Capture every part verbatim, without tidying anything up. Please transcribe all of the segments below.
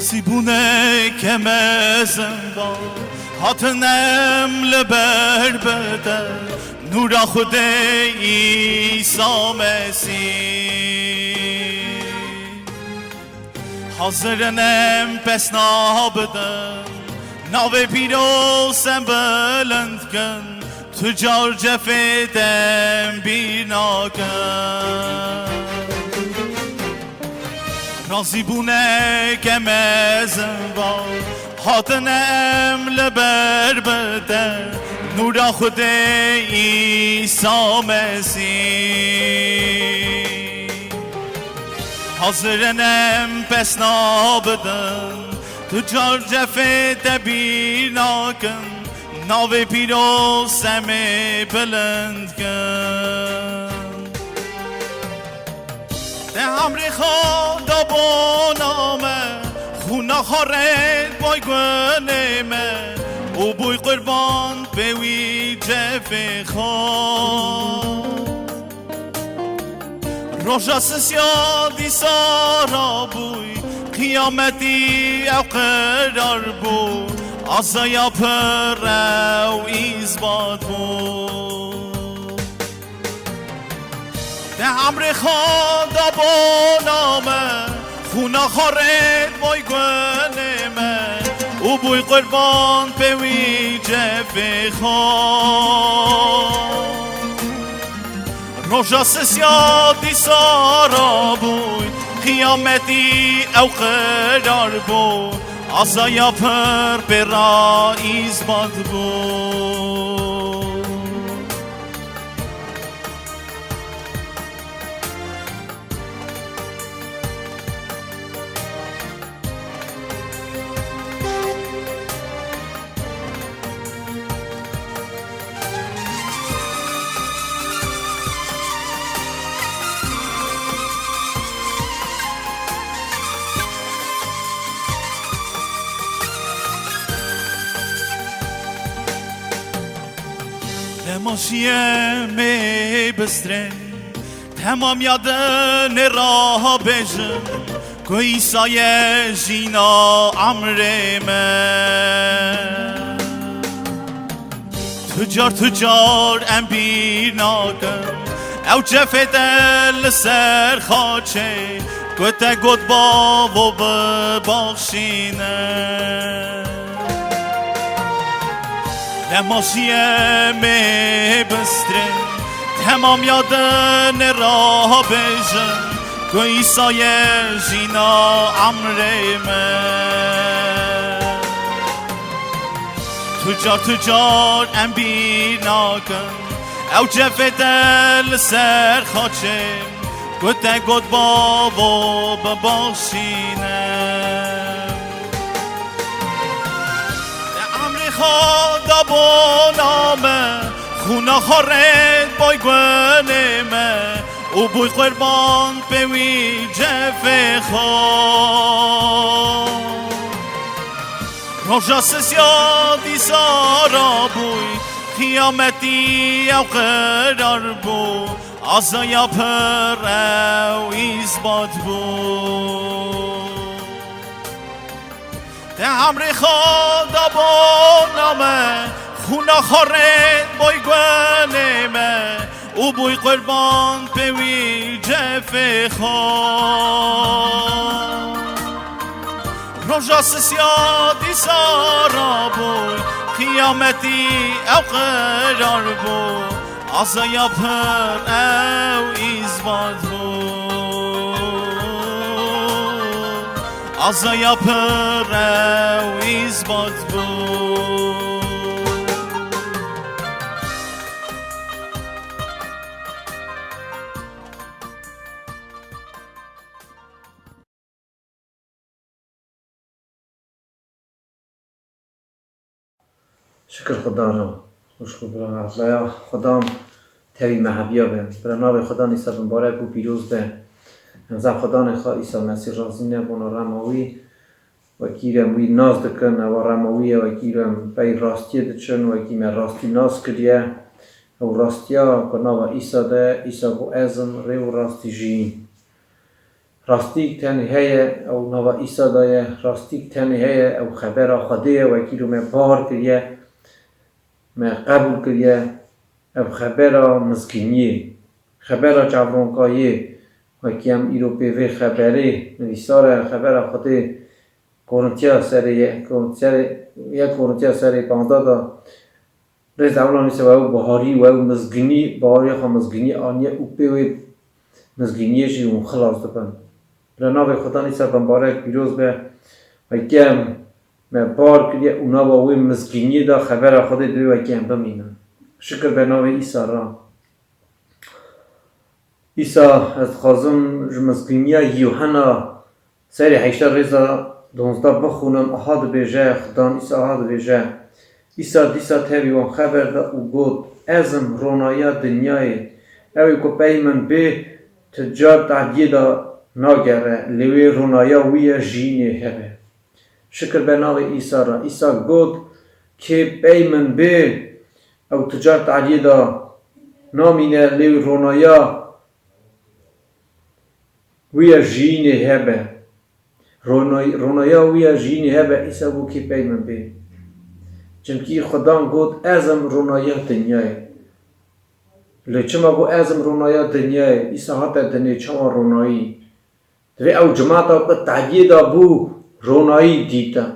Sîbûneke mezin ba, hatin em li ber bide, nûra Xwedê Îsa Mesîh. Hazir in em pesna bidin, navê pîroz em bilind kin, tu car cefê te em bîr nakin. Razîbûneke mezin va, hatine em li ber bide, nûra Xwedê Îsa Mesîh. Hazir in em pesna bidin, tu car cefê te bîr nakin, navê pîroz em ê bilind kin. Te emrê xwe da bona me, xûna xwe rêt boy gunê me, û bûy qurban pê wî cefê xwe. Roja sisiya dîsa rabûy, qiyametî ew qerar bû, azaya pir ew îsbat bû. Te emrê xwe da bona me, xûna xwe rêt boy gunê me, û bûy qurban pê wî cefê xwe. Roja sisiya dîsa rabûy, qiyametî ew qerar bû, azaya pir pê ra îsbat bû. Dema şiyê me bistrên, temamiya dinê ra bêjin, ku Îsa ye jîna emrê me. Tu car, tu car em bîr nakin, ew cefê te li ser xaçê, ku te got, Bavo, bibaxşîne. Dema şiyê me bistrên, temamiya dinê ra bêjin, ku Îsa ye jîna emrê me. Tu car, tu car em bîr nakin, ew cefê te li ser xaçê, ku te got, Bavo, bibaxşîne. Te emrê xwe da bona me, xûna xwe rêt boy gunê me, û bûy qurban pê wî cefê xwe. Roja sisiya dîsa rabûy, qiyametî ew qerar bû, azaya pir ew îsbat bû. Te emrê xwe da bona me, xûna xwe rêt boy gunê me, û bûy qurban pê wî cefê xwe. Roja sisiya dîsa rabûy, qiyametî ew qerar bû, azaya pir ew îsbat bû. Azaya pir ew îsbat bû. Şikir Xudan re. Xweş ku bira Evlaya Xudan tevî me heviya be. Bira navê Xudan Îsa bimbarek û pîroz be. Em zaf Xudanê xwe Îsa Mesîh razî ne, bona rema wî. Wekî em wî nas dikin, ewa rema wî ye, wekî em pey rastiyê diçin, wekî me rastî nas kiriye. Ew rastiya ku nava Îsa de, Îsa got, Ez im rê û rastî jî. Rastîk tenê heye, ew nava Îsa de ye, rastîk tenê heye, ew xebera Xwedê ye, wekî îro me bar kiriye, me qebûl kiriye, ev xebera mizgîniyê, xebera çavronkayê, wekî em îro pê vê xeberê nivîsar e, xebera Xwedê Korintiya serê ye, Korint-, serê, yek Korintiya serê panzdeh de, rêz ewlan nivîse we ew biharî, we ew mizgînî, bihariya xwe mizgînî aniye û pê wê mizgîniyê jî hûn xilas dibin. Bila navê Xudan Îsa bimbarek pîroz be, wekî em me bar kiriye û nava wê mizgîniyê de xebera Xwedê divê wekî em bimînin. Şikir be navê Îsa re. Îsa, ez dixwazim ji mizgîniya Yuhena serê heşta rêza duwazdeh bixwînim, aha dibêje, Xudan Îsa aha dibêje, Îsa dîsa tevî wan xeber da û got, Ez im ronayiya dinyayê, ew ê ku pey min bê, tu car tehdiyê de nagere, lê wê ronayiya wî ya jiyînê hebe. Şikir be navê Îsa re. Îsa got, Kê pey min bê, ew tu car tehdiyê de namîne, lê ronayiya wî ya jiyînê hebe. Ronay-, ronayiya wî ya jiyînê hebe, Îsa got, Kê pey min bê. Çimkî Xudan got, Ez im ronayiya dinyayê. Lê çima got, Ez im ronayiya dinyayê? Îsa hate dinê, çawa ronayî? Divê ew cimata ku tehdiyê de bû, ronayî dîtin.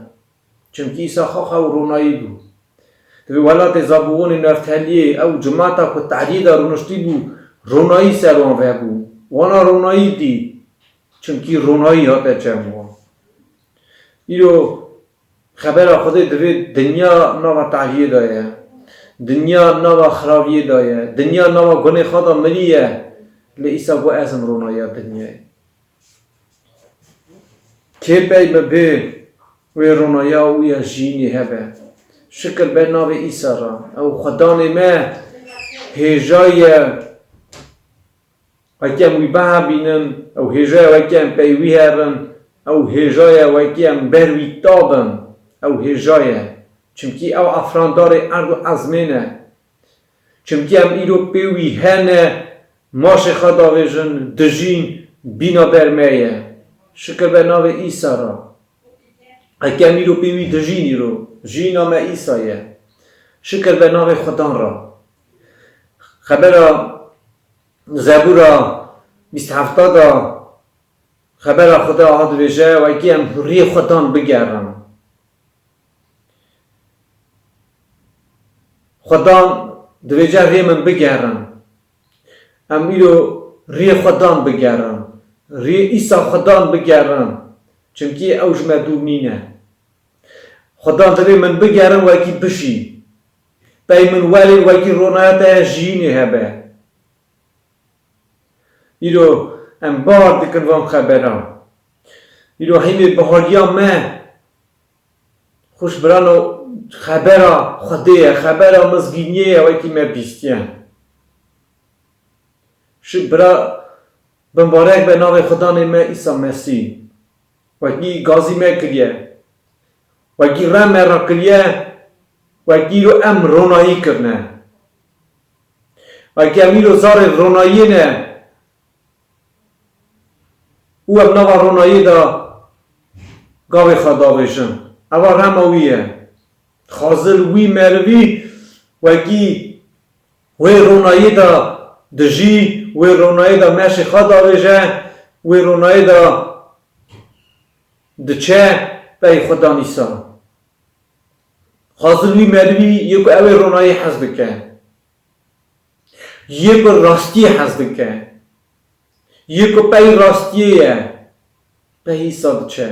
Çimkî Îsa xwexa ew ronayî bû. Divê welatê Zabûwonê Nefteliyê ew cimata ku tehdiyê de rûniştî bû, ronayî ser wan vebû. Wana ronayî dît. Çimkî ronayî hate cem wan. Îro xebera Xwedê divê dinya nava tehliyê de ye. Dinya nava xirabiyê de ye. Dinya nava gunê xwe de mirî ye. Lê Îsa got, Ez im ronayiya dinyayê. Kê pey min bê, wê ronayiya wî ya jiyînê hebe. Şikir be navê Îsa re. Ew Xudanê me hêja ye. Wekî em wî bihabînin, ew hêja ye wekî em pey wî herin, ew hêja ye wekî em ber wî tabin, ew hêja ye. Çimkî ew afrandarê erd û ezmên e. Çimkî em îro pê wî hene, maşê xwe davêjin, dijîn, bîna ber me ye. Şikir be navê Îsa re. Heke em îro pê wî dijîn îro, jiyîna me Îsa ye. Şikir be navê Xudan re. Xebera Zebûra bîst hefta de xebera Xuda a dibêje, wekî em rê Xudan bigerin. Xudan dibêje, Rê min bigerin. Em îro rê Xudan bigerin. Rê Îsa Xudan bigerin. Çimkî ew ji me dûr nîne. Xudan divê min bigerin wekî bijî. Pey min welê wekî ronaya te ya jiyînê hebe. Îro em bahar dikin van xeberan. Îro hînê bihariya me, xweş birano, xebera Xwedê ye, xebera mizgîniyê ye wekî me bîstiye. Şi bira, bimbarek be navê Xudanê me Îsa Mesîh. Wekî gazî me kiriye. Wekî rem me rakiriye, wekî îro em ronayî kirine. Wekî em îro zarê ronayiyê ne û em nava ronayiyê de gavê xwe davêjin. Eva rema wî ye. Xazil wî merivî wekî wê ronayiyê de dijî, wê ronayiyê de meşê xwe davêje, wê ronayiyê de diçe pey Xudan Îsa. Xazil wî merivî yê ku ew ê ronayî hez dike. Yê ku rastiyê hez dike. Yê ku pey rastiyê ye. Pey Îsa diçe.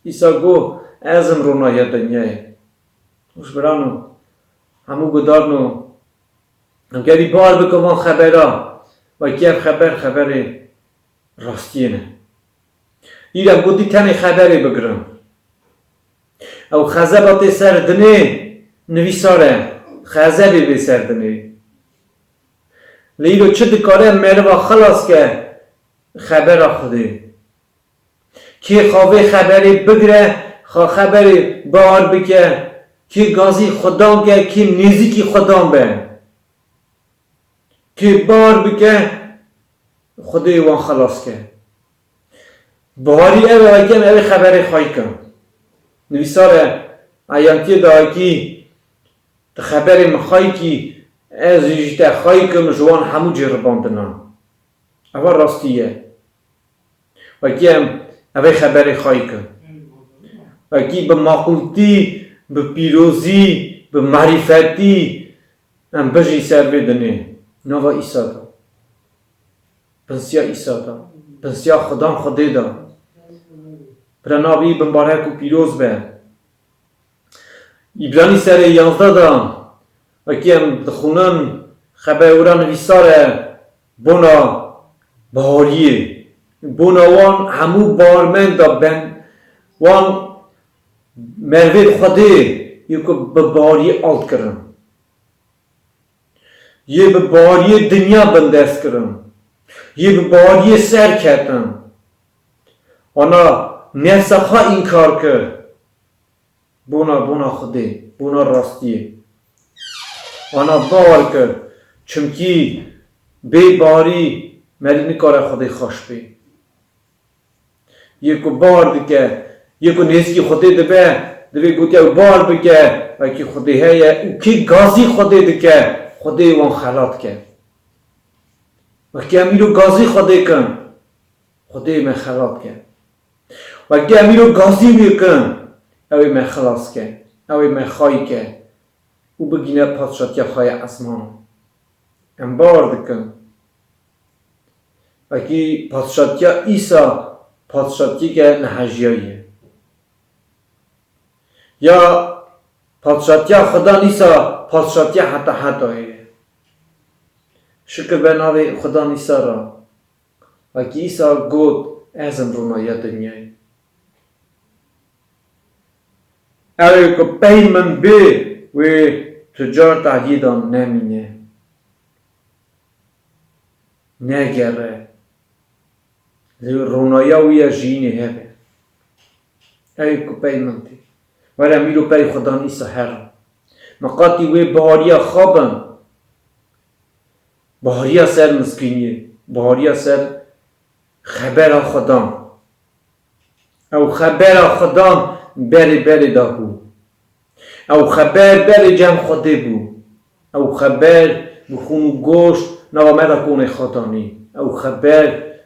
Îsa got, Ez im ronahiya dinyayê. Xweş birano, hemû gudarno, em gerî bar bikin van xebera. Wekî ev xeber, xeberê rastiyê ne. Îro em gotî tenê xeberê bigirin. Ew xezeba tê ser dinê nivîsar e. Xezebê bê ser dinê. Lê îro çi dikare meriva xilas ke? Xebera Xwedê. Kê xwe vê xeberê bigire, xwe xeberê bar bike, kê gazî Xudan ke, kê nêzîkî Xudan be. Kê bar bike, Xwedê wan xelas ke. Biharî ev e, wekî em ew ê xeberê xwey kim. Nivîsar e, eyantiyê dayikî, tu xeberê min xwey kî, ez jî te xwey kim ji wan hemû cêribandinan. Eva rastî ye. Wekî em ev ê xeberê xwey kim. Wekî bi maqûltî, bi pîrozî, bi marîfetî em bijî ser vê dinê. Nava Îsa de. Pinsiya Îsa de. Pinsiya Xudan Xwedê de. Bira navî bimbarek û pîroz be. Îbranî serê yanzdeh de, wekî em dixwînin, xeber wira nivîsar e, bona bahariyê. Bona wan hemû baharmenda ben, wan mervê Xwedê, yê ku bi bahariyê alt kirin. Yê bi bahariyê dinya bindest kirin. Yê bi bahariyê ser ketin. Wana nefsa xwe înkar kir. Bona, bona Xwedê, bona rastiyê. Wana bawer kir. Çimkî bê baharî merî nikare Xwedê xweş bê. Yê ku bar dike, yê ku nêzîkî Xwedê dibe, divê gotiya ew bar bike, wekî Xwedê heye û kê gazî Xwedê dike, Xwedê wan xelat ke. Wekî em îro gazî Xwedê kin, Xwedê me xelat ke. Wekî em îro gazî wî kin, ew ê me xilas ke, ew ê me xwey ke û bigîne padşatiya xwe ya esmanan. Em bar dikin. Wekî padşatiya Îsa padşatiyeke nehejiyayî ye. Ya padşatiya Xudan Îsa padşatiya heta hetayê ye. Şikir be navê Xudan Îsa re. Wekî Îsa got, ez im ronayiya dinyayê. Ew ê ku pey min bê, wê tu car tehdîdan nemîne. Negere. Li ronayiya wî ya jiyînê hebe. Ew ê ku pey min tê. Were em îro pey Xudan Îsa herin. Miqatî wê bahariya xwe bin. Bahariya ser miskîniyê. Bahariya ser xebera Xudan. Ew xebera Xudan berê berê de bû. Ew xeber berê cem Xwedê bû. Ew xeber bi xûn û goşt nava me de konê xwe danî. Ew xeber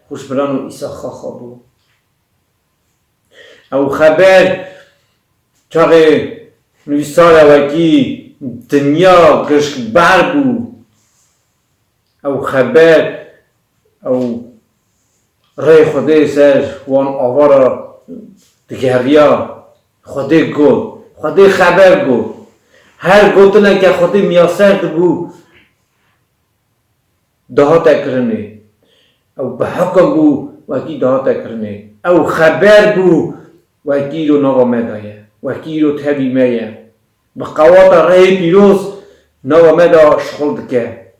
xweşbiran û Îsa xaxa bû. Ew xeber çaxê nivîsara wekî dinya gişkber bû. Ew xeber, ew rê Xwedê ser wan avara digeriya. Xwedê got, Xwedê xeber got. Her gotineke Xwedê miyaser dibû, dihate kirinê. Ew bi heqan bû, wekî dihate kirinê. Ew xeber bû, wekî îro nava me de ye. Wekî îro tevî me ye. Bi qewata rehê pîroz nava me de şixul dike.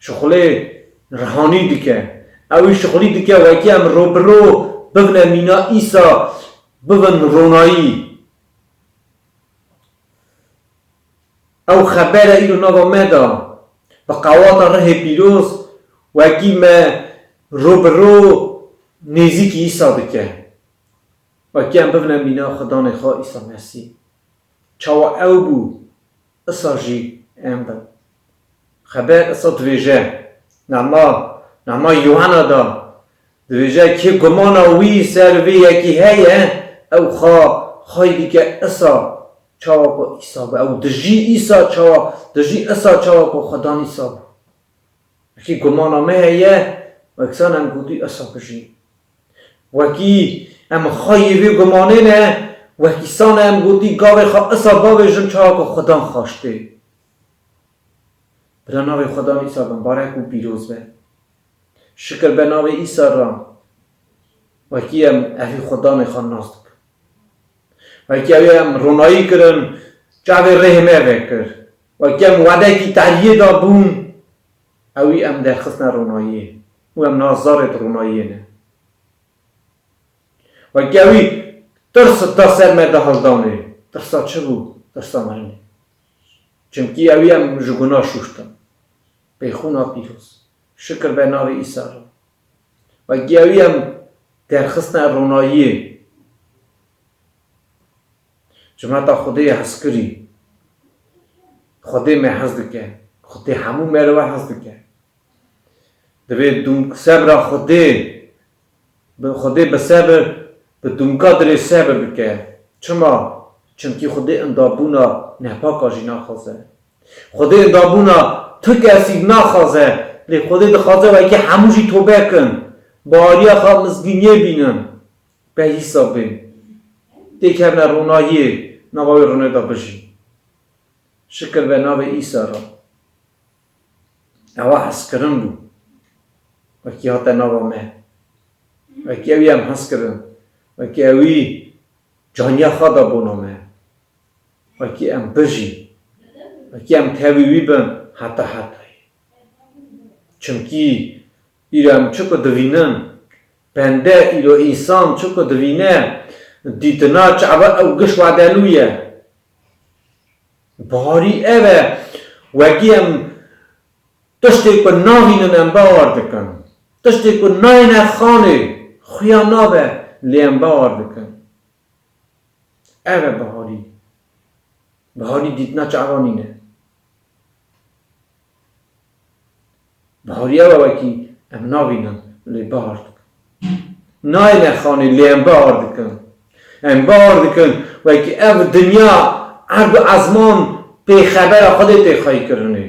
Şixulê rihanî dike. Ew î şixulî dike, wekî em robiro bibine mîna Îsa, bibin ronayî. Ew xebere îro nava me de, bi qewata rehê pîroz, wekî me robiro nêzîkî Îsa dike. Wekî em bibine mîna Xudanê xwe Îsa Mesîh. Çawa ew bû, isa jî em bin. Xeber isa divêje, nama, nama Yuhanna da, divêje, kê gumana wî ser vê yekî heye, ew xwe xwey dike isa çawa ku Îsa bû. Ew dijî Îsa çawa, dijî isa çawa ku Xudan Îsa bû. Wekî gumana me heye, wekî san em gotî isa bijî. Wekî em xweyê vê gumanê ne, wekî san em gotî gavê xwe isa bavêjin çawa ku Xudan xweş tê. Bila navê Xudan Îsa bimbarek û pîroz be. Şikir be navê Îsa re. Wekî em evî Xudanê xwe nas dikin. Wekî ew ê em ronayî kirin, çavê rêhê me vekir. Wekî em wedekî tariyê de bûn, ewî em derxistine ronayiyê û em nazarê di ronayiyê ne. Wekî ewî tirs da ser me de hildanê. Tirsa çi bû? Tirsa mirinê. Çimkî ewî em ji guna şûştin. Peyxûna pîroz. Şikir be navê Îsa re. Wekî ewî em derxistine ronayiyê. Cimata Xwedê ye hezkirî. Xwedê me hez dike. Xwedê hemû meriva hez dike. Divê dûm-, sebra Xwedê, bi Xwedê bi sebir, bi dûmka dilê sebir bike. Çima? Çimkî Xwedê indabûna nepaka jî naxwaze. Xwedê indabûna tu kesî naxwaze, lê Xwedê dixwaze wekî hemû jî tobe kin. Bariya xwe mizgîniyê bînin. Be hîsa bên. Têkevne ronahiyê, nava wê ronê de bijî. Şikir be navê Îsa re. Ewa hezkirin bû. Wekî hate nava me. Wekî ewî em hez kirin. Wekî ewî caniya xwe da bona me. Wekî em bijî. Wekî em tevî wî bin heta hetayê. Çimkî îro em çi ku divînin, bende îro însan çi ku divîne, dîtina çava ew giş wadelû ye. Biharî ev e, wekî em tiştê ku navînin em bawer dikin. Tiştê ku nayêne xanê xuya nabe, lê em bawer dikin. Ev e biharî. Biharî dîtina çava nîne. Biharî ew e wekî em navînin, lê bahar dikin. Nayêne xanê, lê em bahar dikin. Em bahar dikin, wekî ev dinya, erd û ezman pê xebera Xwedê tê xweykirinê.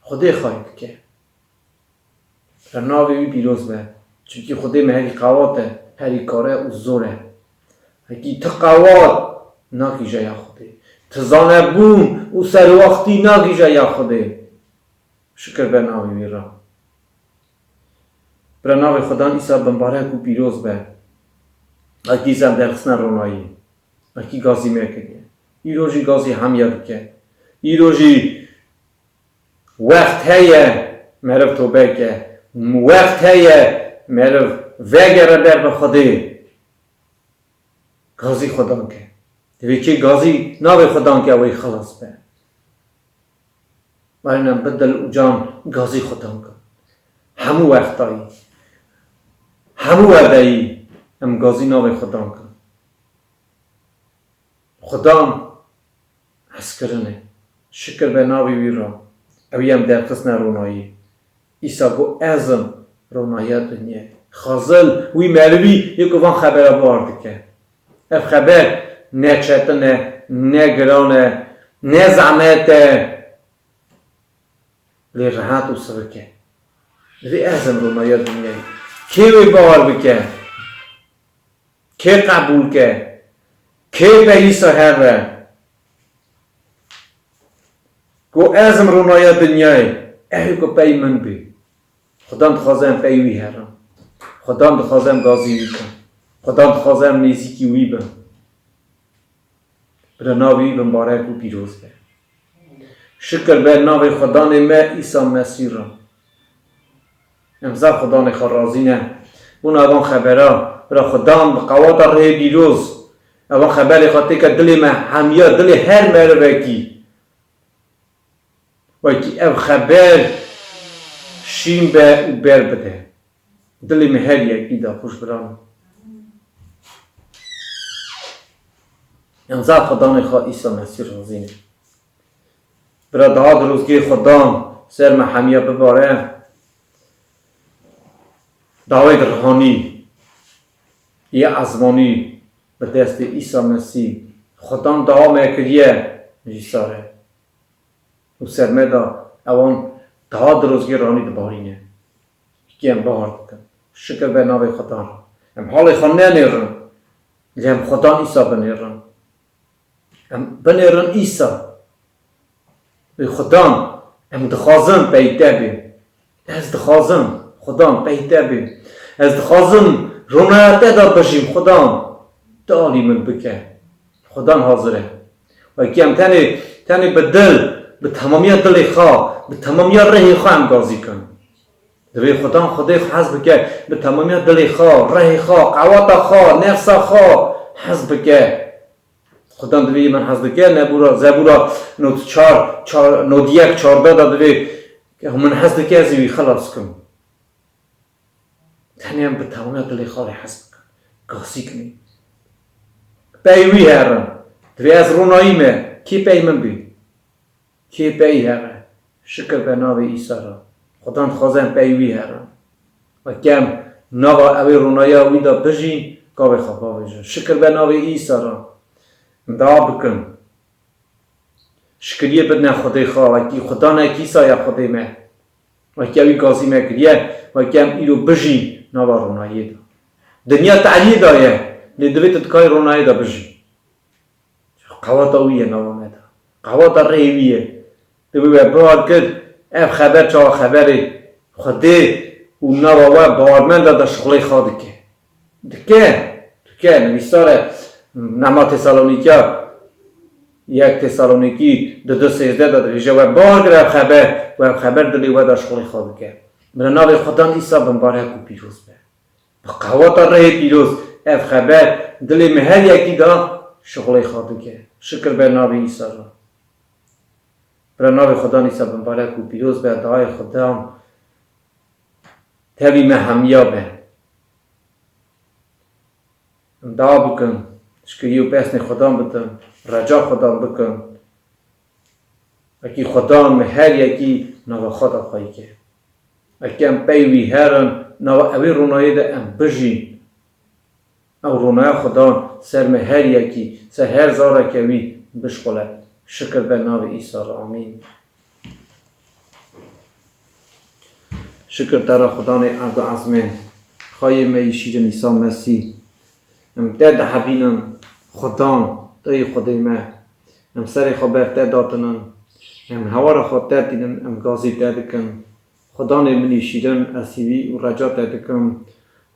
Xwedê xwey dike. Re navê wî pîroz be. Çimkî Xwedê me herî qewat e, herî kare û zor e. Hekî ti qewat nagîje ya Xwedê. Ti zanebûn û serwextî nagîje ya Xwedê. Şikir be navê wî re. Bira navê Xudan Îsa bimbarek û pîroz be. Hekî Îsa em derxistine ronayî. Hekî gazî me kiriye. Îro jî gazî hemiya dike. Îro jî wext heye meriv tobe ke. Wext heye meriv vegere ber bi Xwedê. Gazî Xudan ke. Divê kê gazî navê Xudan ke, ew ê xilas be. Barîn em bi dil û can gazî Xudan kin. Hemû wextayî. Hemû wedeyî em gazî navê Xudan kin. Xudan hezkirin e. Şikir be navê wî re. Ew yê em derxistine ronayî. Îsa got, "Ez im ronahiya dinyayê." Xazil wî merivî yê ku van xebera bar dike. Ev xeber ne çetin e, ne giran e, ne zehmet e. Lê rehet û sivik e. Divê ez im ronahiya dinyayê. Kê wê bar bike? Kê qebûl ke? Kê peyî siheve? Ku ez im ronaya dinyayê, ew ê ku pey min bê. Xudan dixwaze em pey wî herin. Xudan dixwaze em gazî wî kin. Xudan dixwaze em nêzîkî wî bin. Bira navê wî bimbarek û pîroz be. Şikir be navê Xudanê me Îsa Mesîh re. Em zaf Xudanê xwe razî ne. Bûna van xebera, bira Xudan bi qewata rihê pîroz. Evan xeberê xwe têke dilê me hemiya, dilê her merivekî. Wekî ev xeber şîn be û ber bide. Dilê me her yekî de xweş biran. Em zaf Xudanê xwe Îsa Mesîh razî ne. Bira daha dirozgê Xudan ser me hemiya bibare. Dawê di rihanî yê ezmanî bi destê Îsa Mesîh Xudan dawa me kiriye jî sar e. Û ser me de ewan daha dirozgê ranî dibarîne. Kî em bahar dikin. Şikir be navê Xudan. Em halê xwe nenêrin. Lê em Xudan Îsa binêrin. Em binêrin Îsa. Ê Xudan, em dixwazin pey te bê. Ez dixwazim, Xudan, pey te bê. Ez dixwazim ronaya te de bijîm, Xudan. Tu alî min bike. Xudan hazir e. Wekî em tenê, tenê bi dil, bi temamiya dilê xwe, bi temamiya rihê xwe em gazî kin. Divê Xudan Xwedê xwe hez bike, bi temamiya dilê xwe, rihê xwe, qewata xwe, nefsa xwe hez bike. Xudan divê min hez dike, nebûra, Zebûra nod çar, çar, nod yek, çardeh de divê, min hez dike, ez ê wî xilas kim. Tenê em bi tewna dilê xalê hez bikin. Gazî kinî. Pey wî herin. Divê ez ronayî me. Kê pey min bî? Kê pey here? Şikir be navê Îsa re. Xudan dixwaze em pey wî herin. Weke em nava ewê ronayiya wî de bijîn, gavê xwe bavêjin. Şikir be navê Îsa re. Em dua bikin. Şikiriyê bidine Xwedê xwe, wekî Xudan e, kîsa ya Xwedê me. Wekî ewî gazî me kiriye, wekî em îro bijîn nava ronayiyê de. Dinya tariyê de ye, lê divê tu di karê ronayê de bijî. Qewata wî ye nava me de. Qewata rihê wî ye. Divê we bihar kir, ev xeber çawa xeberê Xwedê û nava we bawermenda de şixulê xwe dike. Dike, dike. Nivîsar e, Nema Tesalonîkiya, yek Tesalonîkî du du sêzdeh de dibêje, we bihar kir ev xeber, we ev xeber dilê we de şixulê xwe dike. Bila navê Xudan Îsa bimbarek û pîroz be. Bi qewata rihê pîroz ev xeber dilê me her yekî de şixulê xwe dike. Şikir be navê Îsa re. Bila navê Xudan Îsa bimbarek û pîroz be, dayê Xudan tevî me hemiya be. Em dua bikin, şikirî û pesnê Xudan bidim, reca Xudan bikin. Wekî Xudan me her yekî nava xwe de xweyî ke. Wekî em pey wî herin, nava ewê ronayê de em bijîn. Ew ronaya Xudan ser me her yekî, ser her zareke wî bişxule. Şikir be navê Îsa re. Amîn. Şikir te re Xudanê erd û ezmên. Xweyê me yî şîrin Îsa Mesîh. Em te dihebînin Xudan, te yî Xwedê me. Em serê xwe ber te datinin. Em hewara xwe te tînin, em gazî te dikin. Xudanê min î şîrin, ez hîvî û reca te dikim.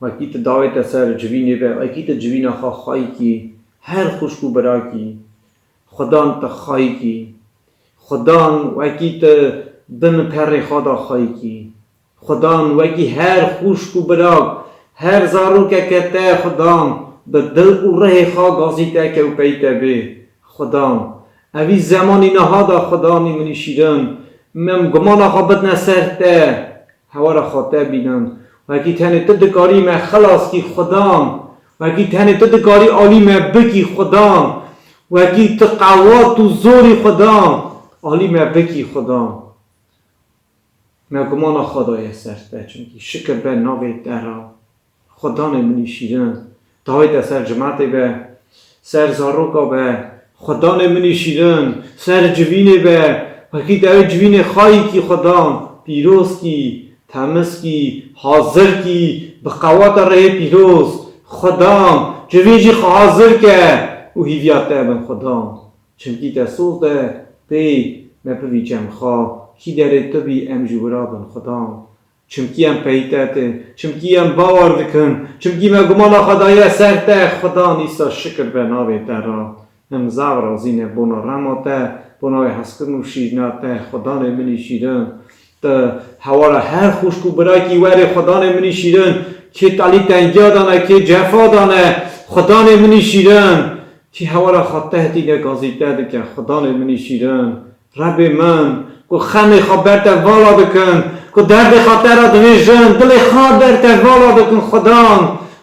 Wekî tu dawê te ser civînê be, wekî tu civîna xwe xweyî kî, her xwişk û birakî. Xudan tu xweyî kî. Xudan wekî tu bin perê xwe de xweyî kî. Xudan wekî her xwişk û birak, her zarokeke te Xudan bi dil û rihê xwe gazî te ke û pey te bê. Xudan, evî zemanî niha de Xudanî min î şîrin, em gumana xwe bidine ser te, hewara xwe te bînin. Wekî tenê tu dikarî me xilas kî Xudan, wekî tenê tu dikarî alî me bikî Xudan, wekî tu qewat û zorî Xudan, alî me bikî Xudan. Me gumana xwe daye ser te, çimkî şikir be navê te re. Xudanê min î şîrin, dawê te ser cimatê be, ser zaroka be. Xudanê min î şîrin, ser civînê be, wekî te ew civînê xayî kî Xudan, pîroz kî, temiz kî, hazir kî, bi qewata rihê pîroz. Xudan, civîn jî xwe hazir ke û hîviya te bin Xudan. Çimkî te soz de pê me bivî cem xwe, kî derê tu bî em ji wira bin Xudan. Çimkî em peyî te tên, çimkî em bawer dikin, çimkî me gumana xwe daye ser te, Xudan Îsa şikir be navê te re. Em zaf razî ne bona rema te, bona wê hezkirin û şîrina te, Xudanê min î şîrin. Tu hewara her xwişk û birakî werê Xudanê min î şîrin, kê talî tengiya dane, kê cefa dane, Xudanê min î şîrin. Kî hewara xwe tehdî ne gazî te dike, Xudanê min î şîrin. Rebê min, ku xemê xwe ber te vala dikin, ku derdê xwe te re dibêjin, dilê xwe ber te vala dikin, Xudan.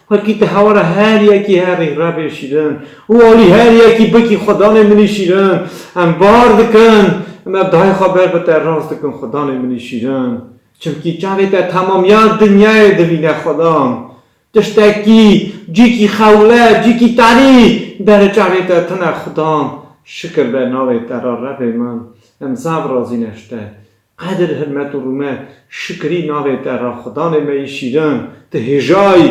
Wekî tu hewara her yekî herî Rebê şîrin. Û alî her yekî bikî, Xudanê min î şîrin. Em bar dikin, em ev dayê xwe ber bi te rast dikin, Xudanê min î şîrin. Çimkî çavê te temamiya dinyayê dibîne, Xudan. Tiştekî, cîkî xewle, cîkî tarî, derê çavê te tune, Xudan. Şikir be navê te re, Rebê min. Em zaf razî ne ji te. Qedir, hirmet û rûmet, şikirî navê te re, Xudanê me yî şîrin. Tu hêjayî,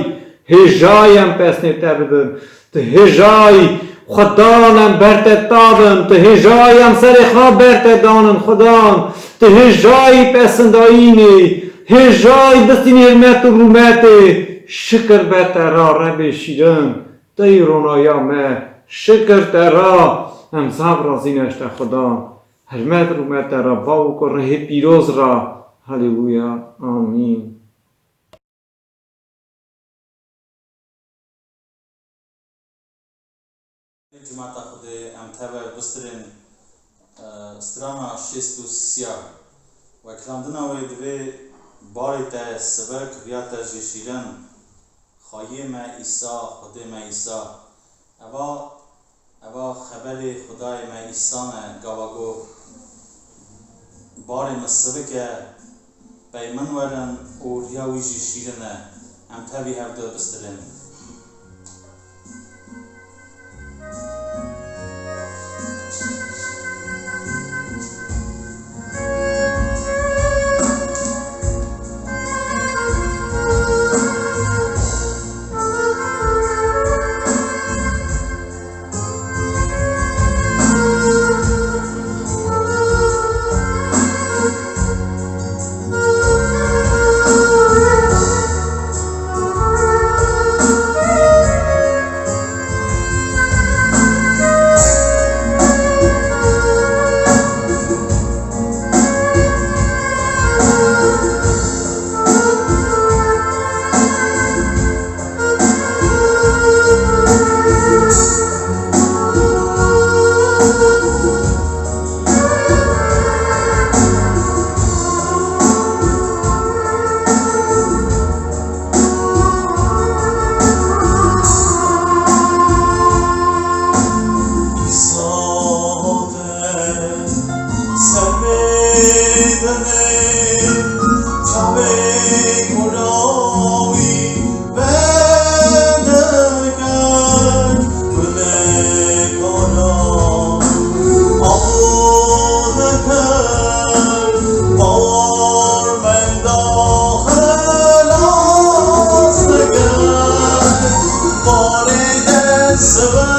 hêjayî em pesnê te bidin. Tu hêjayî, Xudan em ber te tavin. Tu hêjayî em serê xwe ber te danin, Xudan. Tu hêjayî pesindayînê. Hêjayî distînê hirmet û rûmetê, şikir be te ra, Rebê şîrin, tu yî ronaya me, şikir te ra, em zaf razî ne ji te Xudan. Hirmet rûmet te ra, Bawo ku rihê pîroz ra. Haleluya. Amîn. Cimata Xwedê em teve bistirên, e, strana şêst û sê. Weklandina wê divê barê te sivik, viya te jî şîrin. Xwedê me Îsa, Xwedê me Îsa. Eva, eva xebelê Xwedayê me Îsa ne, gava got, barê min sivik e, pey min werin û riya wî jî şîrin e. Em tevî hev du bistilin. Ser bê dinê çavê kura wî vedike, gulê kura av dike, bawar menda xilas dike. Barê te sibe,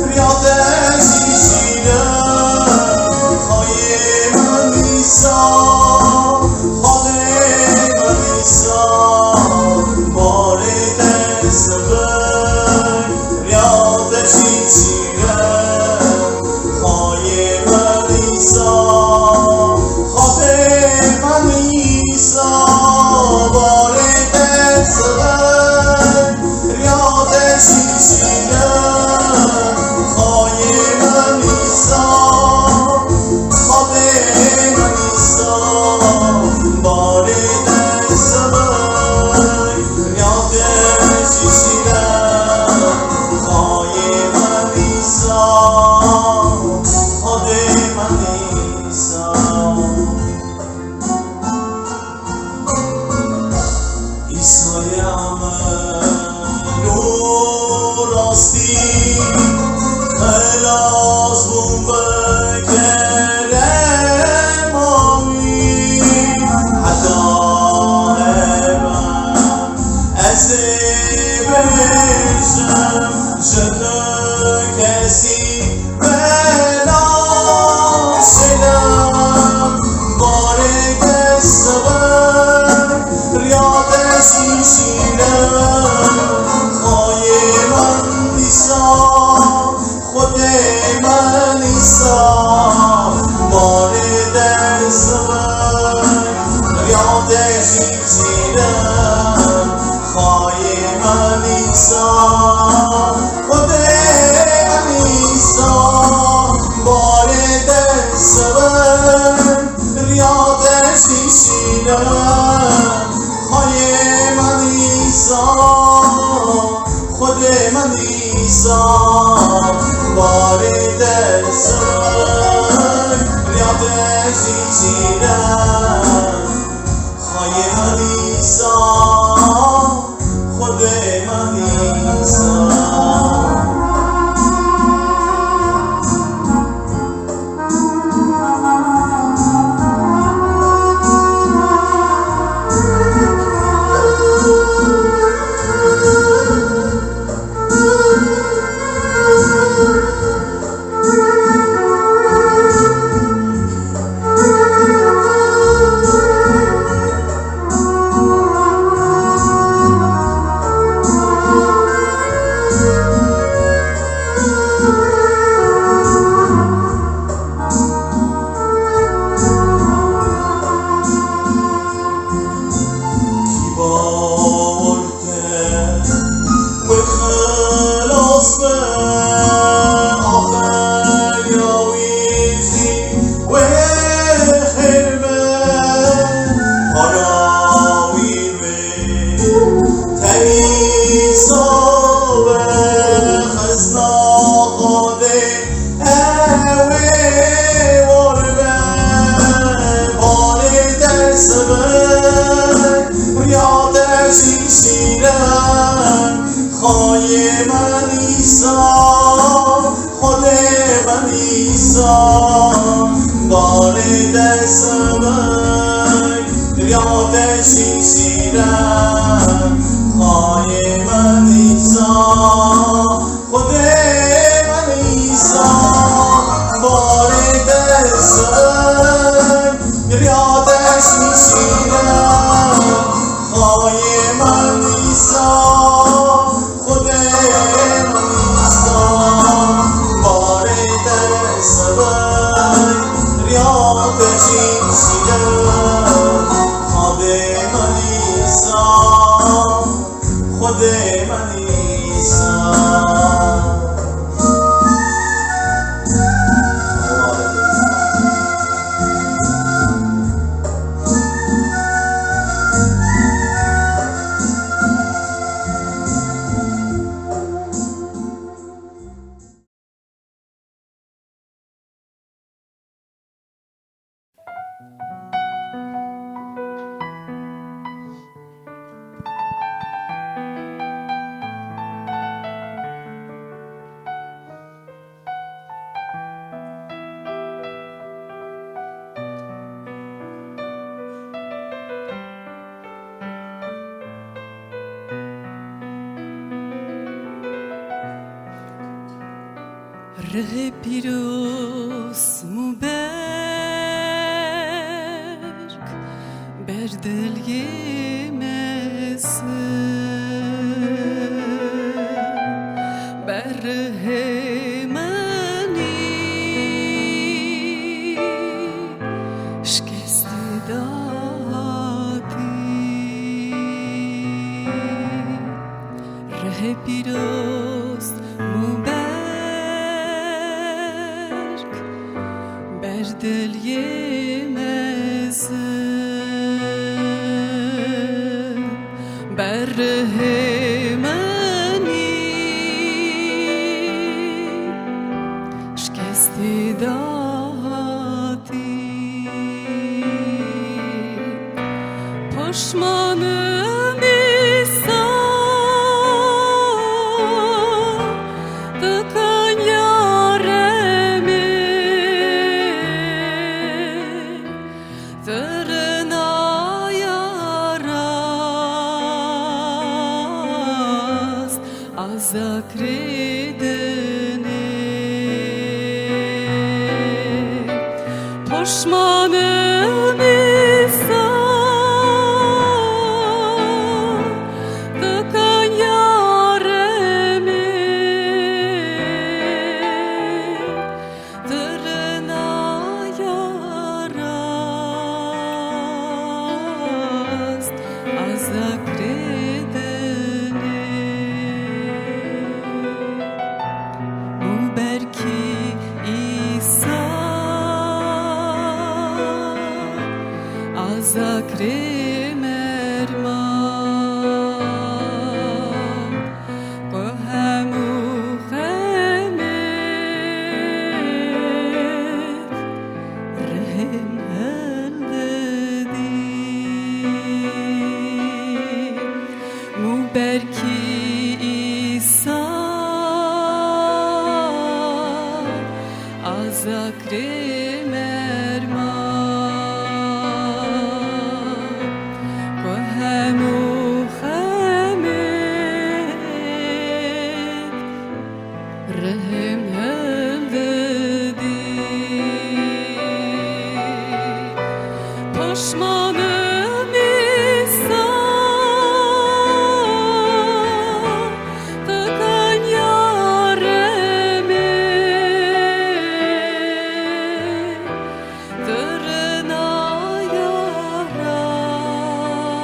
riya te jî şîr e. Xwedê min Îsa, Xwedê min Îsa, barê te sibe, riya te jî şîr e. Xwedê min Îsa, Xwedê min Îsa, barê te sibe, riya te jî şîr e. Xwedê min Îsa, Xwedê min Îsa, barê te sibe, riya te jî şîr e. Xwedê min Îsa, Xwedê min Îsa. Îsaya min û rastî, xelas bûm bi kerema wî. Heta eve ez ê bêjim, ji tu kesî Bela selam, barê te sibe, riya te jî şîr e. Xwedê min Îsa, Xwedê min Îsa, barê te sibe, riya te jî şîr e. Xwedê min Îsa, Xwedê min Îsa, barê te sibe, riya te jî şîr e. Xwedê min Îsa, Xwedê min Îsa, barê te sibe, riya te jî şîr e. Xwedê min Îsa, Xwedê min Îsa. Ya te şîşîne, xayê min Îsa, Xwedê min Îsa, barê te ser, ya te şîşîne, xayê min Îsa, Xwedê min Îsa, barê te sebey, riya te jî şîre. Xwedê min Îsa, Xwedê min Îsa. Rihê pîroz û berk ber diliyê mezin, ber rihê min î şikestî datî. Rihê pîroz û berk ber diliyê mezin, ber rihê min î şikestî datî. Poşmanim îsa tu kanya remê, tu rinaya rast. Aza kirê dinê. Poşmanim îsa, tu kanya remê. Dirnaya rast, aza kirê dinê. Û berkî îsa, aza kirê merma. Ku hemû xemê rihên hildidî. Û berkî îsa, aza kirê merma. Ku hemû xemê rihên hildidî. Poşmanim îsa, tu kanya remê. Dirnaya rast,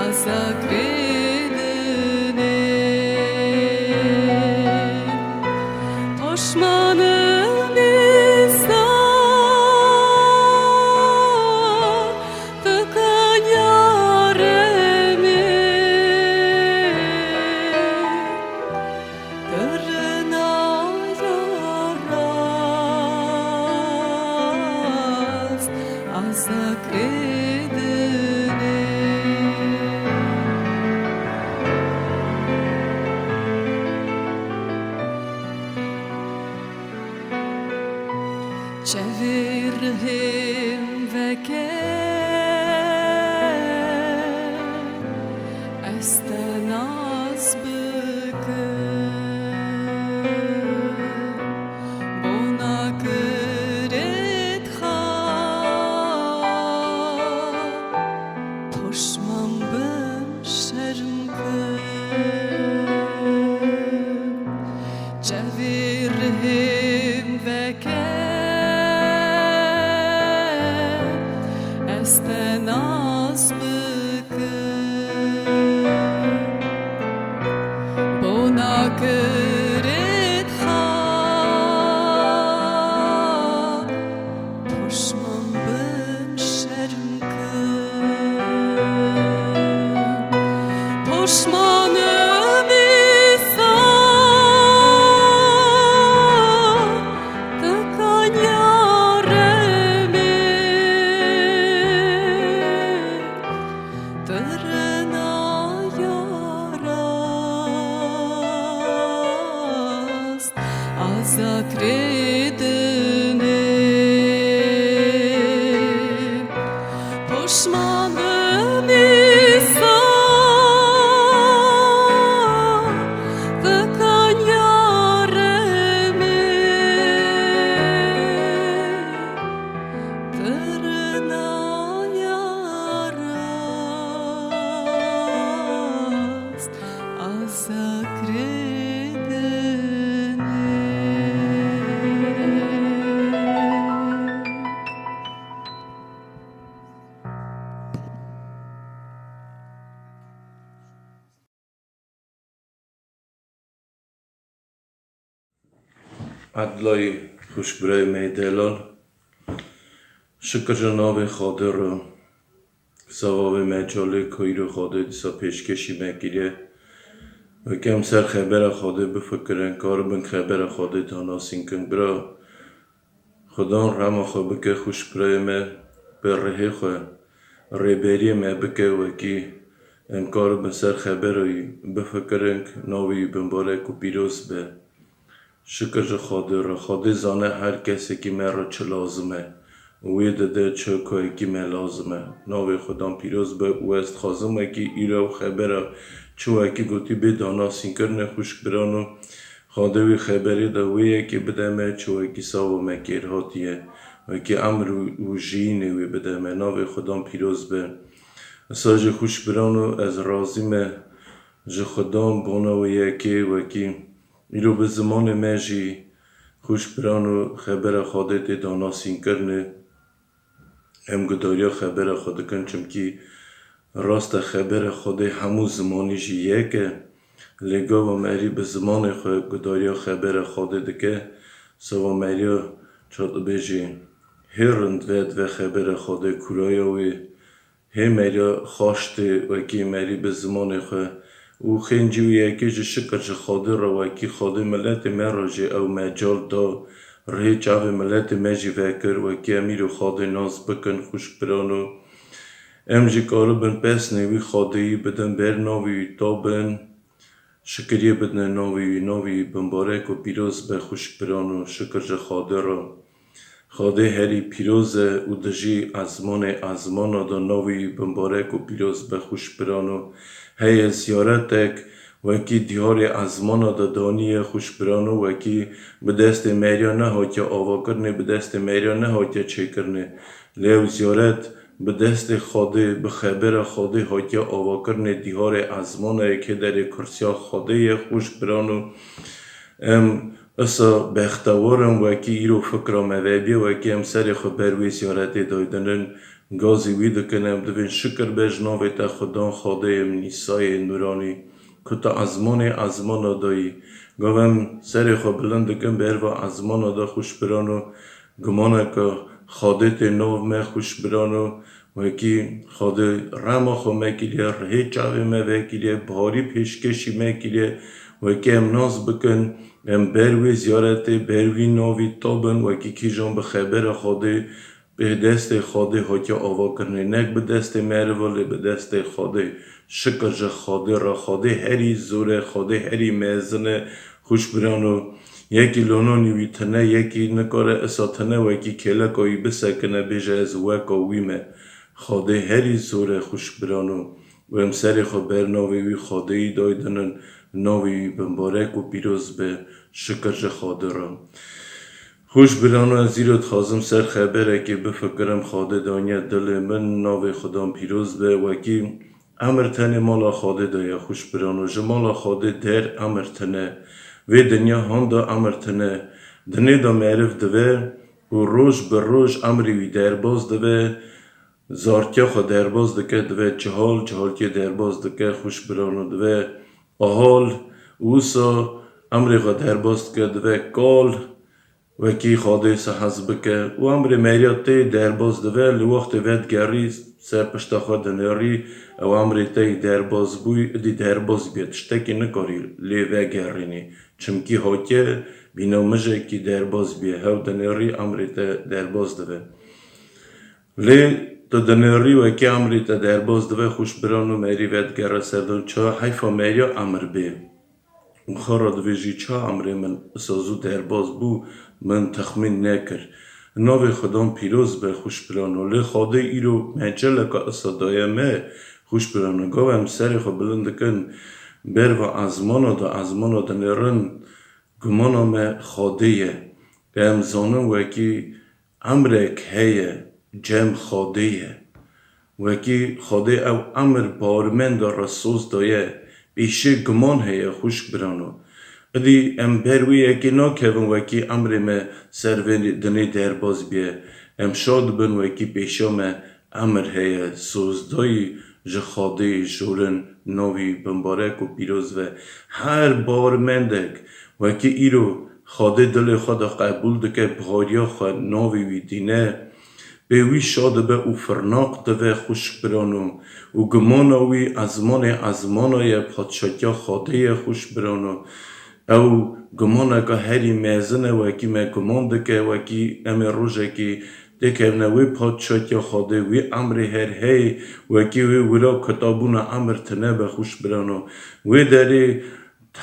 aza kirê dinê. Poşmanim îsa, tu kanya remê. Dirnaya rast, aza kirê dinê. Çavê rihên ve Ez te nas bikim, bona kirêt xwe, poşman bim şerm kim. Çavê rihê min veke, ez te nas bikim. Bona kirêt xwe, poşman bim şerm kim. Poşman im îsa, tu kanya remê, tu rinaya rast, aza kirê dinê. Poşman im îsa, tu kanya remê, tu rinaya rast, aza kirê dinê. Edlayî xwişk birayê me yê delal. Şikir ji navê Xwedê re, sava vê mecalê ku îro Xwedê dîsa pêşkêşî me kiriye. Weke em ser xebera Xwedê bifikirin, karibin xebera Xwedê danasîn kin. Bira Xudan rema xwe bike xwişk birayê me, bi rihê xwe rêberiyê me bike, wekî em karibin ser xebera wî bifikirin, navê wî bimbarek û pîroz be. Şikir ji Xwedê re, Xwedê zane her kesekî me re çi lazim e û wê dide çi ku wekî me lazim e. Navê Xudan pîroz be û ez dixwazim wekî îro ew xebera çi wekî gotî bê danasînkirinê xwişk birano. Xwedê wê xeberê de wê yekê bide me, çi wekî sava me kêr hatiye, wekî emr û, û jiyînê wê bide me. Navê Xudan pîroz be. Esa jî xwişk birano, ez razî me ji Xudan bona wê yekê, wekî îro bi zimanê me jî xwişk birano xebera Xwedê tê danasînkirinê. Em gudariya xebera xwe dikin, çimkî rast e, xebera Xwedê hemû zimanî jî yek e. Lê gava merî bi zimanê xwe gudariya xebera Xwedê dike, sava meriya çar dibêjî hê rind ve dive xebera Xwedê kûraya wê. Hê meriya xaş tê wekî merî bi zimanê xwe û xêncî wî yekê ji şikir ji Xwedê re wekî Xwedê miletê me re jî ew mecal da, rihê çavê miletê me jî vekir, wekî em îro Xwedê nas bikin xwişk birano. Em jî karibin pesnê wî Xwedêyî bidin ber navê wî tabin. Şikiriyê bidine navê wî, navê wî bimbarek û pîroz be xwişk birano, şikir ji Xwedê re. Xwedê herî pîroz e û dijî ezmanê ezmana de, navê wî bimbarek û pîroz be xwişk birano. Heye ziyaretek wekî diyarê ezmana de daniye xwişk birano, wekî bi destê meriya nehatiye avakirinê, bi destê meriya nehatiye çêkirinê. Lê ew ziyaret bi destê Xwedê, bi xebera Xwedê hatiye avakirinê dîharê ezmana yê kê derê kursiya Xwedê ye, xwişk birano. Em isa bextewar in, wekî îro fikra me vebiye, wekî em serê xwe ber wê ziyaretê daydinin, gazî wî dikin, em divên şikir be ji navê te Xudan Xwedê ye min, Îsayê nûranî, ku tu ezmanê ezmana dayî. Gava em serê xwe bilind dikin ber va ezmana da xwişk birano, Gumaneke Xwedê tê nav me xwişk birano, wekî Xwedê rema xwe me kiriye, rihê çavê me vekiriye, biharî pêşkêşî me kiriye, wekî em nas bikin, em ber wê ziyaretê, ber wî navî tabin, wekî kîjan bi xebera Xwedê, bi destê Xwedê hatiye avakirinê, nek bi destê meriva, lê bi destê Xwedê. Şikir ji Xwedê re, Xwedê herî zor e, Xwedê herî mezin e, xwişk birano. Yekî lononî wî tine, yekî nikare isa tine wekî kêleka wî bisekine, bêje, ez weka wî me. Xadê herî zor e xwişk birano. Û em serê xwe ber navê wî Xadeyî daydinin, navê wî bimbarek û pîroz be, şikir ji Xadê re. Xwişk birano, ez îro dixwazim ser xeberekê bifikirim, Xadê daniye dilê min, navê Xudan pîroz be, wekî emir tenê mala Xadê de ye, xwişk birano, ji mala Xadê der emir tine, vê dinya handa emir tine, dinê de meriv dive û roj bi roj emrê wî derbas dive, zartiya xwe derbas dike, dive cihal, cihalkê derbas dike, xwişk birano, dive ahal, wisa emrê xwe derbas dike, dive kal, wekî Xadê se hez bike û emrê meriya tê derbas dive, li wextê vedigerî ser pişta xwe dinêrî, ew emrê te yî derbas bûy, idî derbas bûye, tiştekî nikarî lê vegerînî. Çimkî hatiye bîna mijekî derbas bûye, hew dinêrî emrê te derbas dive. Lê tu dinêrî wekî emrê te derbas dive, xwişk birano, merî vedigere ser dan, ça heyfa meriya emir bê. Û xwe re divêjî, ça emrê min isa zû derbas bû, min texmîn nekir. Navê Xudan pîroz be, xwişk birano. Lê Xadê îro meceleka isa daye me, xwişk birano. Gava em serê xwe bilind dikin, berva ezmana de, ezmana dinêrin, gumana me Xadê ye. Em zanin wekî emrek heye, cem Xadê ye. Wekî Xwedê ew emir bawermenda re soz daye, pêşê guman heye, xwişk birano. Idî em ber wê yekê nakevin wekî emrê me ser vê dinê derbaz biye. Em şa dibin wekî pêşa me emir heye, sozdayî ji Xwedê jorin, navî bimbarek û pîroz ve. Her bawermendek wekî îro Xwedê dilê xwe de qebûl dike, bihariya xwe navê wî dîne, pê wî şa dibe û firnaq dive, xwişk birano, û gumana wî ezmanê ezmana ye, padşatiya Xwedê ye, xwişk birano. Ew gumaneke herî mezin e, wekî me guman dike, wekî em ê rojekê têkevne wê padşatiya Xwedê, wê emrê her heyê, wekî wê wira kitabûna emir tine be, xwişk birano. Wê derê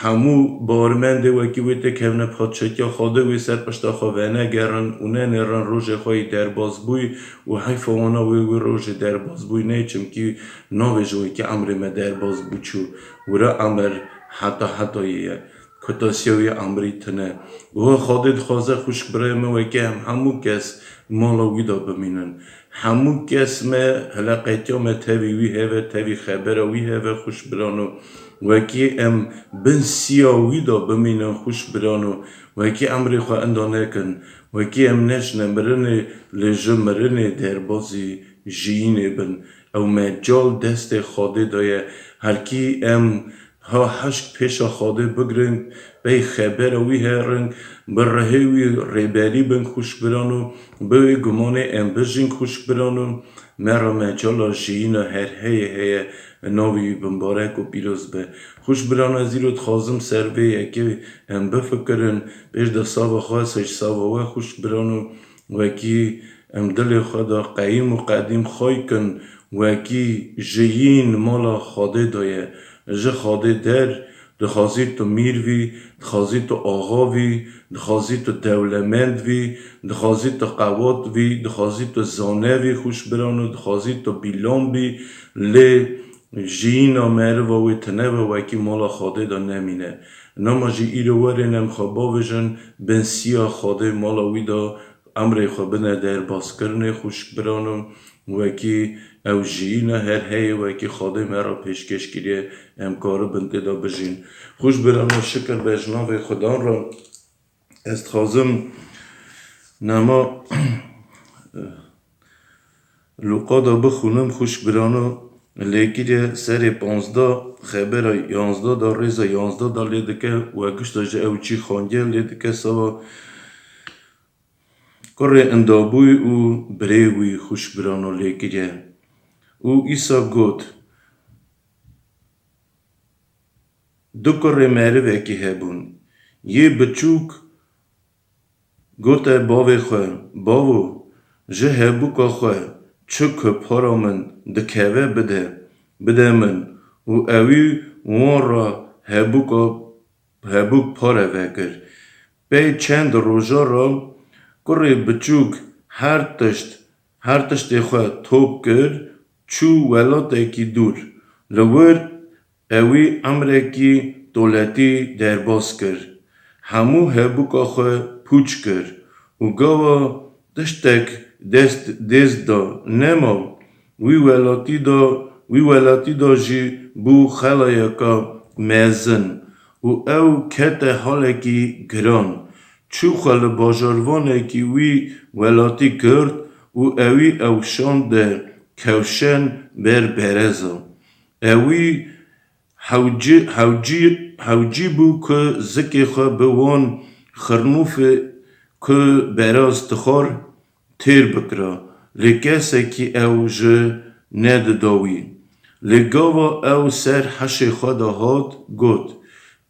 hemû bawermendê wekî wê têkevne padşatiya Xwedê, wê ser pişta xwe venegerin û nenêrin rojê xwe yî derbazbûyî û heyfa wana wê wê rojê derbazbûyî neyê, çimkî navê ji wekî emrê me derbazbû çû. Wira emir heta hetayê ye. Kutasiya wê emrî tine. Û Xwedê dixwaze, xwişk birayê me, wekî em hemû kes mala wî de bimînin. Hemû kes me, hileqetiya me tevî wî heve, tevî xebera wî heve, xwişk birano. Wekî em bin siya wî de bimînin, xwişk birano. Wekî emrê xwe inda nekin. Wekî em neçine mirinê, lê ji mirinê derbazî jiyînê bin. Ew mecal destê Xwedê de ye. Herkî em ha hişk pêşa Xwedê bigrin, pey xebera wî herin, bi rihê wî rêberî bin, xwişk birano, bi wê gumanê em bijîn, xwişk birano, me re mecala jiyîna her heyê heye, navê wî bimbarek û pîroz be. Xwişk birano, ez îro dixwazim ser vê yekê em bifikirin, pêş de sava xwe, sey sava we, xwişk birano, wekî em dilê xwe de qeyîm û qedîm xwey kin, wekî jiyîn mala Xwedê de ye. Ji Xwedê der, dixwazî tu mîr vî, dixwazî tu axa vî, dixwazî tu dewlemend vî, dixwazî tu qewat vî, dixwazî tu zane vî, xwişk birano, dixwazî tu bîlan bî, lê jiyîna meriva wê tine be, wekî mala Xwedê de nemîne. Nema jî îro werin em xwe bavêjin, bin siya Xwedê mala wî de emrê xwe bine derbaskirinê, xwişk birano, wekî ew jiyîna her heyê, wekî Xwedê me re pêşkêş kiriye, em karibin tê de bijîn. Xwişk birano, şikir be ji navê Xudan re. Ez dixwazim nema Luqa de bixwînim, xwişk birano, Lêkirye serê panzdeh, xebera yanzdeh de, rêza yanzdeh de lê dike, we gişta ji ew çî xandiye lê dike, sava kurê indabûyî û birê wî, xwişk birano, lê kiriye. Û Îsa got, Du kurê merivekî hebûn. Yê biçûk gote bavê xwe, Bavo, ji hebûka xwe çi ku para min dikeve bide, bide min. Û ewî wan re hebûka, hebûk pare vekir. Pey çend roja re kurê biçûk her tişt, her tiştê xwe top kir, çû welatekî dûr. Li wir ewî emrekî toletî derbas kir. Hemû hebûka xwe pûç kir û gava tiştek dest, dest da nema, wî welatî da, wî welatî da jî bû xelayeka mezin û ew kete halekî giran. Çû xwe li bajarvanekî wî welatî girt û ewî ew şande kewşen ber bereza. Ewî hewcî, hewcî, hewcî bû ku zikê xwe bi wan xirnûfê ku beraz dixwar têr bikira, lê kesekî ew ji nedida wî. Lê gava ew ser heşê xwe de hat, got,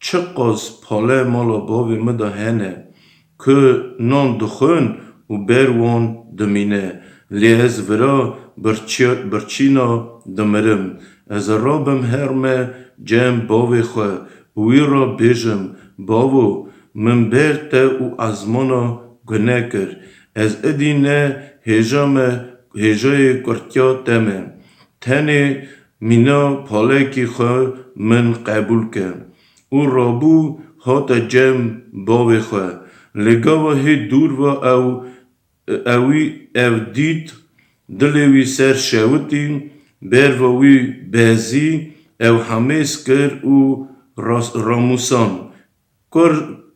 Çiqas pale mala bavê min de hene, ku nan dixwin û ber wan dimîne, lê ez vira birçî-, birçîna dimirim. Ez rabim herme cem bavê xwe û wî re bêjim, Bavo, min ber te û ezmana gune kir. Ez idî ne hêja me, hêjayê kurtiya te me. Tenê mîna palekî xwe min qebûl ke. Û rabû hate cem bavê xwe. Lê gava hê dûr ve ew, ewî ev dît, dilê wî ser şewitî, berva wî bezî, ew hemêz kir û ras-, ramûsan. Kur,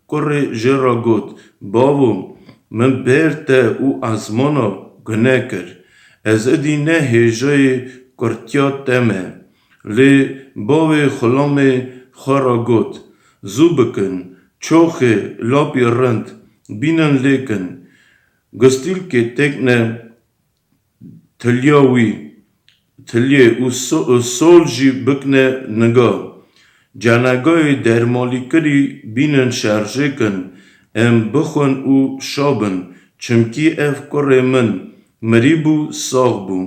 kurê jê re got, Bavo, min ber te û ezmana gune kir. Ez idî ne hêjayê kurtiya te me. Lê bavê xulamê xwe re got, Zû bikin, çoxê, lapî rind, bînin lêkin. Gustîlkê têkne tiliya wî, tiliyê û so-, û sol jî bikne niga. Cenegayê dermalîkirî bînin şerjêkin, em bixwin û şa bin, çimkî ev kurê min mirî bû, sax bû,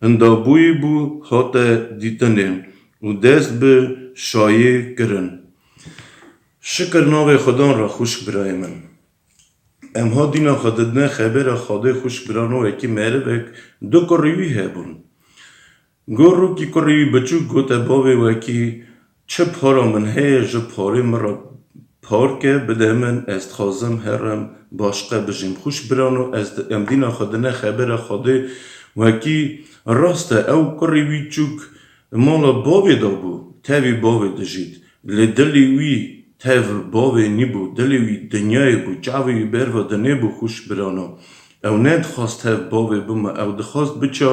indabûyî bû, hate dîtinê û dest bi şayê kirin. Şikir navê Xudan re, xwişk birayê min. Em ha dîna xwe didine xebera Xwedê, xwişk birano, wekî merivek du kurê wî hebûn. Gorokî kurê wî biçûk gote bavê wekî, Çi para min heye ji parê min re par ke bide min, ez dixwazim herim başqe bijîm. Xwişk birano, ez di-, em dîna xwe dine xebera Xwedê, wekî rast e, ew kurê wî çûk mala bavê de bû, tevî bavê dijît. Lê dilê wî tev bavê nîbû, dilê wî dinyayê bû, çavê wî berva dinê bû, xwişk birano. Ew nedixwast tev bavê bime, ew dixwast biça,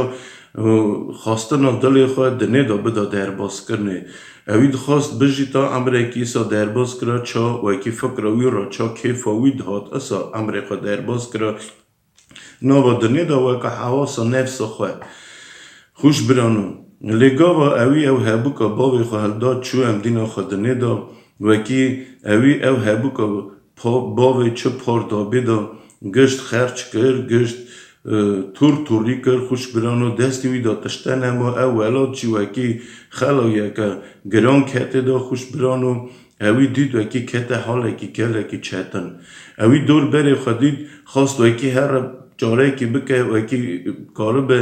e, xwastina dilê xwe dinê de bida derbaskirinê. Ewî dixwast bijîta emrekî, îsa derbas kira, ça wekî fikra wî re, ça kêfa wî dihat, îsa emrê xwe derbas kira. Nava dinê de weke hewasa nefsa xwe. Xwişk birano. Lê gava ewî ew hebûka bavê xwe hilda çû em dîna xwe dinê de, wekî ewî ew hebûka pa-, bavê çi par dabê de gişt xerç kir, gişt, e, tûr tûrî kir, xwişk birano, destê wî de tişte nema, ew welat jî wekî xelayeke giran ketê de, xwişk birano, ewî dît wekî kete halekî gelekî çetin. Ewî dor berê xwe dît, xwest wekî here carekî bike, wekî karibe,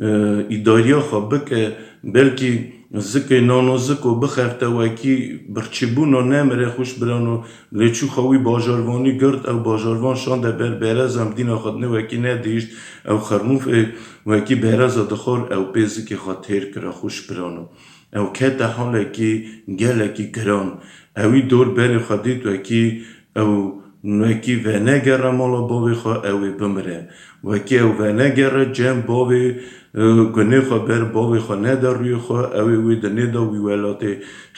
e, îdariya xwe bike, belkî zikê nano ziko bixefte, wekî birçîbûna nemire, xwişk birano, lê çû xwe wî bajarvanî girt, ew bajarvan şande ber bereza, em dîna xwe dinê wekî nedihîşt, ew xirnûfê wekî bereza dixwar, ew pê zikê xwe têr kira, xwişk birano. Ew kete halekî gelekî giran. Ewî dor berê xwe dît wekî ew wekî venegere mala bavê xwe, ew ê bimire. Wekî ew venegere cem bavê, e, gunê xwe ber bavê xwe nede rûyê xwe, ew ê wê dinê de wî welatê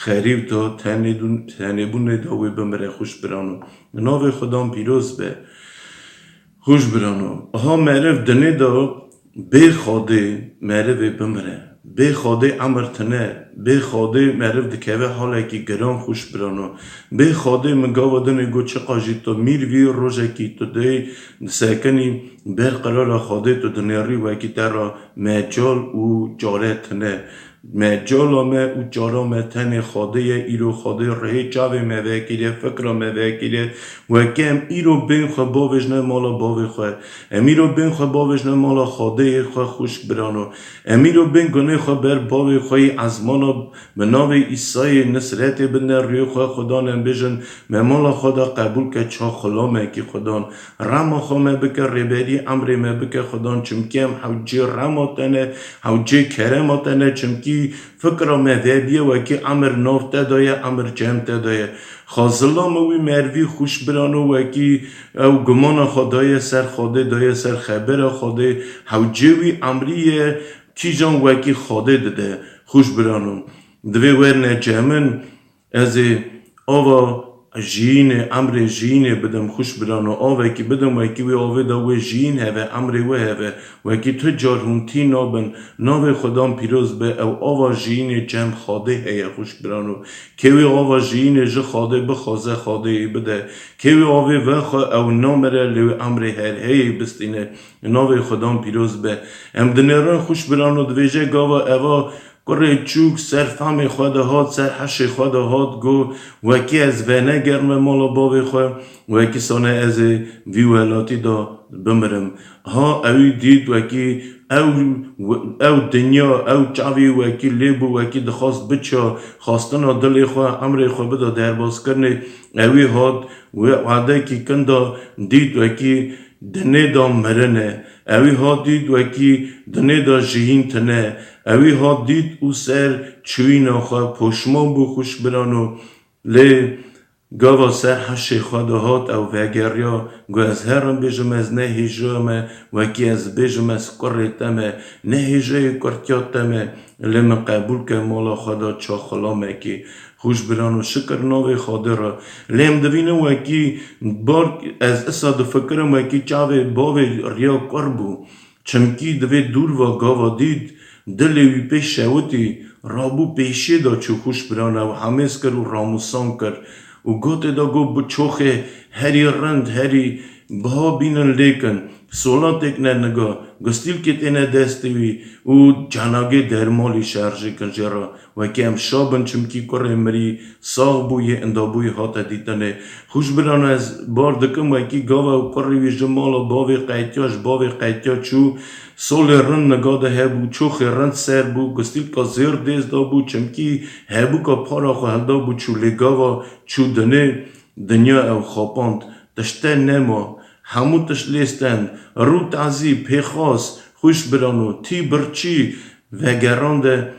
xerîb de tenê dûn-, tenêbûnê de wê bimire, xwişk birano. Navê Xudan pîroz be. Xwişk birano. Aha meriv dinê de bê Xwedê merivê bimire. Bê Xwedê emir tine. Bê Xwedê meriv dikeve halekî giran, xwişk birano. Bê Xwedê min gava dinê got, çiqa jî tu mîr vî, rojekî tu dê disekinî ber qirara Xwedê tu dinêrî, wekî te re mecal û care tine. Mecala me û çara me tenê Xwedê ye, îro Xwedê rihê çavê me vekiriye, fikra me vekiriye. Weke em îro bên xwe bavêjine mala bavê xwe. Em îro bên xwe bavêjine mala Xwedê xwe xwişk birano. Em îro bên gunê xwe ber bavê xwe yê ezmana bi navê Îsayê Nisretê bidine rûyê xwe Xudan em bêjin, me mala xwe da qebûl ke ça xulamekî Xudan. Rema xwe me bike rêberî emrê me bike Xudan, çimkî em hewcê rema te ne, hewcê kerema te ne, çimkî fikra me vebiye wekî emir nav te daye, emir cem te daye. Xazila me wî mervî xwişk birano wekî ew gumana xwe daye ser Xwedê, daye ser xebera Xwedê, hewcê wî emrî ye, kîjan wekî Xwedê dide, xwişk birano. Divê werne cem min, ez ê ava jiyînê, emrê jiyînê bidim, xwişk birano, avekî bidim, wekî wê avê de wê jiyîn heve, emrê wê heve, wekî tu car hûn tî nabin, navê Xudan pîroz be, ew ava jiyînê cem Xwedê heye, xwişk birano. Kê wê ava jiyînê ji Xwedê bixwaze, Xwedê yê bide. Kê wê avê vexwe, ew namire, lê wê emrê her heyê bistîne. Navê Xudan pîroz be. Em dinêrin xwişk birano, divêje gava eva kurê çûk ser famê xwe de hat, ser heşê xwe de hat, got, wekî ez venegerime mala bavê xwe, wekî sane ez ê vî welatî de bimirim. Ha ewî dît wekî ew, ew dinya, ew çavî wekî lê bû, wekî dixwast biça xwastina dilê xwe, emrê xwe bida derbazkirinê, ewî hat, wê wadekî kinda dît wekî dinê da mirine. Ewî hat dît wekî dinê da jiyîn tine. Ewî hat dît û ser çûyîna xwe poşman bû, xwişk birano. Lê gava ser heşê xwe de hat ew vegeriya, got, ez herim bêjim, ez ne hêjayê me, wekî ez bêjim, ez kurê te me, ne hêjayê kurtiya te me, lê min qebûl ke mala xwe da ça xulamekî. Xwişk birano, şikir navê Xwedê re. Lê em dibînin wekî bar, ez isa difikirim wekî çavê bavê riya kur bû. Çimkî divê dûr va gava dît, dilê wî pê şewitî, rabû pêşiyê de çû, xwişk birano, ew hemêz kir û ramûsan kir. Û gotê de got, bi çoxê herî rind, herî biha bînin lêkin, solatêk ne niga, gustîlkê têne destê wî û cenagê dermalî şerjê kin jê re. Wekî em şa bin, çimkî kurê mirî sax bû, yê indabûyî hate dîtinê. Xwişk birano, ez bar dikim, wekî gava û kurê wî ji mala bavê qetiya, ji bavê qetiya çû, solê rind niga de hebû, çoxê rind ser bû, gustîlka zêr dêz dabû, çimkî hebûka para xwe hilda bû çû, lê gava çû dinê, dinya ew xapand, tişte nema, hemû tişt lê stend, rû tazî, pêxas, xwişk birano, tî birçî, vegerande,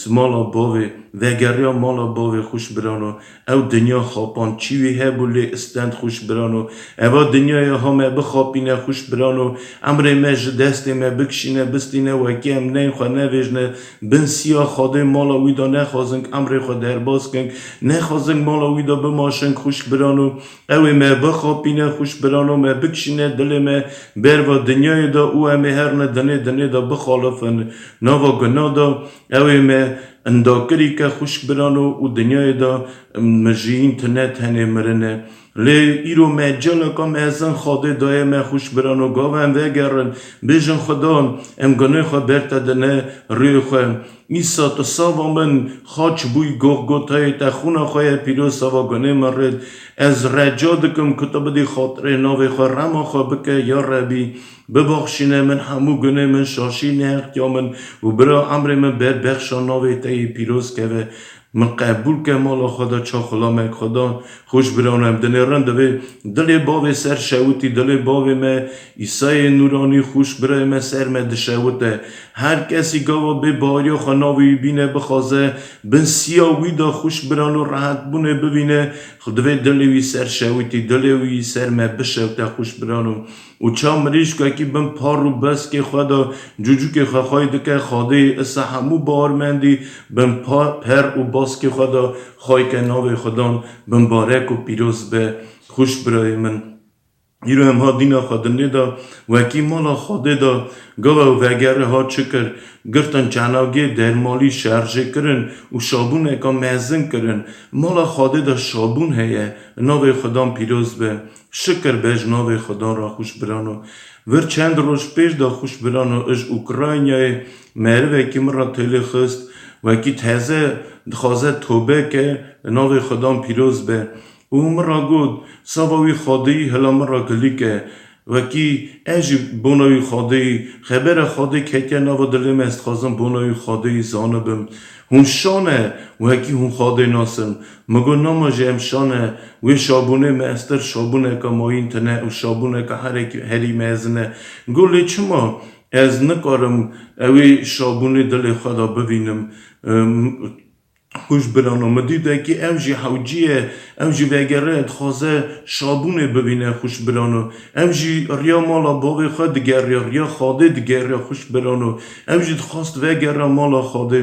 mala bavê, vegeriya mala bavê, xwişk birano, ew dinya xapan, çi wî hebû lê istend, xwişk birano, eva dinyayê ha me bixapîne, xwişk birano, emrê me ji destê me bikişîne, bistîne, wekî em neyên xwe nevêjne, bin siya Xwedê mala wî de nexwazin emrê xwe derbas kin, nexwazin mala wî de bimaşin, xwişk birano, ew ê me bixapîne, xwişk birano, me bikişîne, dilê me berva dinyayê de û em ê herine dinê, dinê de bixalifin, nava guna de, ew ê me indakirî ke, xwişk birano, û dinyayê de mijiyîn tine, tenê mirin e. Lê îro me celeka mezin Xwedê daye me, xwişk birano, gava em vegerin, bêjin, Xudan, em gunê xwe ber te dine, rûyê xwe. Îsa, tu sava min xaç bûyî Golgotayê, te xûna xwe ye pîroz sava gunê min rêd. Ez reca dikim ku tu bidî xatirê navê xwe, rema xwe bike, ya Rebî. Bibaxşîne min hemû gunê min, şaşî neheqiya min û bira emrê min ber bexşa navê te yê pîroz keve. Min qebûl ke mala xwe de ça xulamek Xudan. Xwişk birano, em dinêrin divê dilê bavê ser şewitî, dilê bavê me Îsayê Nûranî, xwişk birayê me ser me dişewite. Her kesî gava bê baweriya xwe navê wî bîne, bixwaze bin siya wî de, xwişk birano, rehetbûnê bivîne, divê dilê wî ser şewitî, dilê wî ser me bişewite, xwişk birano. Û ça mirîşkekî bin par û beskê xwe de cûcûkê xwe xwey dike, Xwedê isa hemû bawermendî bin pa-, per û baskê xwe de xwey ke navê Xudan bimbarek û pîroz be. Xwişk birayê min, îro em ha dîna xwe dinê de wekî mala Xwedê de gava û vegerê ha çi kir, girtin cenagê dermalî şerjê kirin û şabûneka mezin kirin. Mala Xwedê de şabûn heye, navê Xudan pîroz be. Şikir be ji navê Xudan re, xwişk birano. Vir çend roj pêş de, xwişk birano, ji Ukraynayê merivekî min re têlê xist. wekî teze dixwaze tobe ke, navê Xudan pîroz be. Û min ra got, sava wî Xwedêyî hila min ra gilî ke. Wekî ez jî bona wî Xwedêyî, xebera Xwedê ketiye nava dilê me, ez dixwazim bona wî Xwedêyî zanibim. Hûn şan e, wekî hûn Xwedê nasin. Min got, nama jî em şan e, wê şabûnê me estir şabûneka mayîn tine û şabûneka herekî, herî mezin e. Got, lê çima ez nikarim ewê şabûnê dilê xwe de bivînim? Em, Xwişk birano, min dît wekî ew jî hewcî ye, ew jî vegere dixwaze şabûnê bivîne, xwişk birano. Ew jî riya mala bavê xwe digeriya, riya Xadê digeriya, xwişk birano. Ew jî dixwast vegere mala Xadê,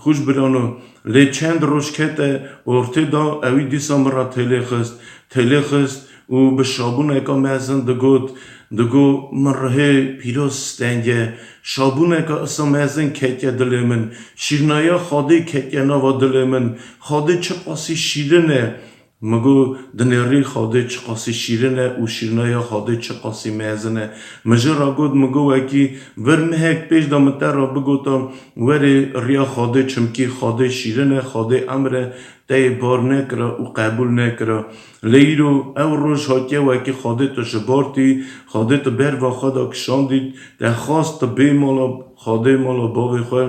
xwişk birano. Lê çend roj kete ortê da, ewî dîsa min re têlê xist. Têlê xist û bi şabûneka mezin digot, digot, min rihê pîroz stenge. Şabûneka isa mezin ketiye dilê min. Şîrnaya Xadê ketiye nava dilê min. Xadê çiqasî şîrin e. Min got, dinêrî Xadê çiqasî şîrin e û şîrnaya Xadê çiqasî mezin e. Min jê re got, min got, wekî vir mehek pêş de min te re bigota, werê riya Xadê, çimkî Xadê şîrin e, Xadê emr e, te yê bar nekira û qebûl nekira. Lê îro ew roj hatiye, wekî Xadê tu ji bar tî, Xadê tu berva xwe de kişandî, te xwest tu bê mala Xadê, mala bavê xwe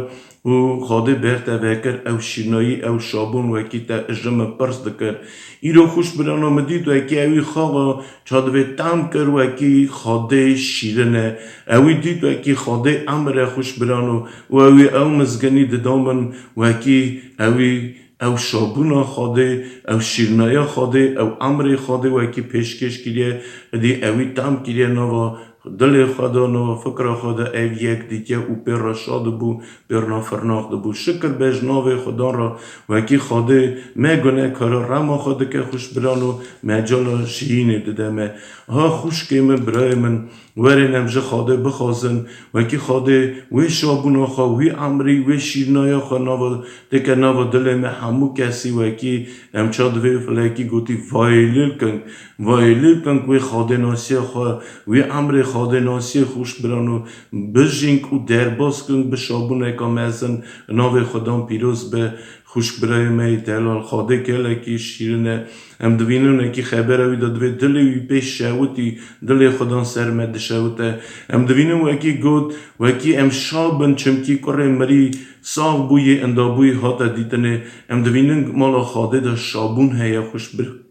û Xadê ber te vekir ew şîrnayî, ew şabûn wekî te ji min pirs dikir. Îro xwişk birano, min dît wekî ewî xawa çadivê tam kir, wekî Xadê şîrin e. Ewî dît wekî Xadê emr e, xwişk birano, û ewî ew mizginî dida min, wekî ewî ew şabûna Xadê, ew şîrnaya Xadê, ew emrê Xadê wekî pêşkêş kiriye, idî ewî tam kiriye nava dilê xwe de, nava fikra xwe de, ev yek dîtiye û pê re şa dibû, pê re firnax dibû. Şikir be ji navê Xudan re, wekî Xadê me gunekara rema xwe dike, xwişk birano, mecala jiyînê dide me. Ha xwişkê min, birayê min, Werin em ji Xadê bixwazin, wekî Xadê wê şabûna xwe, wî emrî, wê şîrnaya xwe nava, dike nava dilê me hemû kesî, wekî em ça divê filekî gotî, vayê lê kin, vayê lê kin ku wê Xadênasiya xwe, wî emrê Xadênasiyê xwişk birano, bijîn û derbas kin bi şabûneka mezin, navê Xudan pîroz be. Xwişk birayê me yê delal, Xadê gelekî şîrin e. Em dibînin wekî xebera wî de divê dilê wî pê şewitî, dilê Xudan ser me dişewite. Em dibînin wekî got, wekî em şa bin, çimkî kurê mirî sax bûyî, indabûyî hate dîtinê. Em dibînin mala Xadê de şabûn heye, xwişk bir-,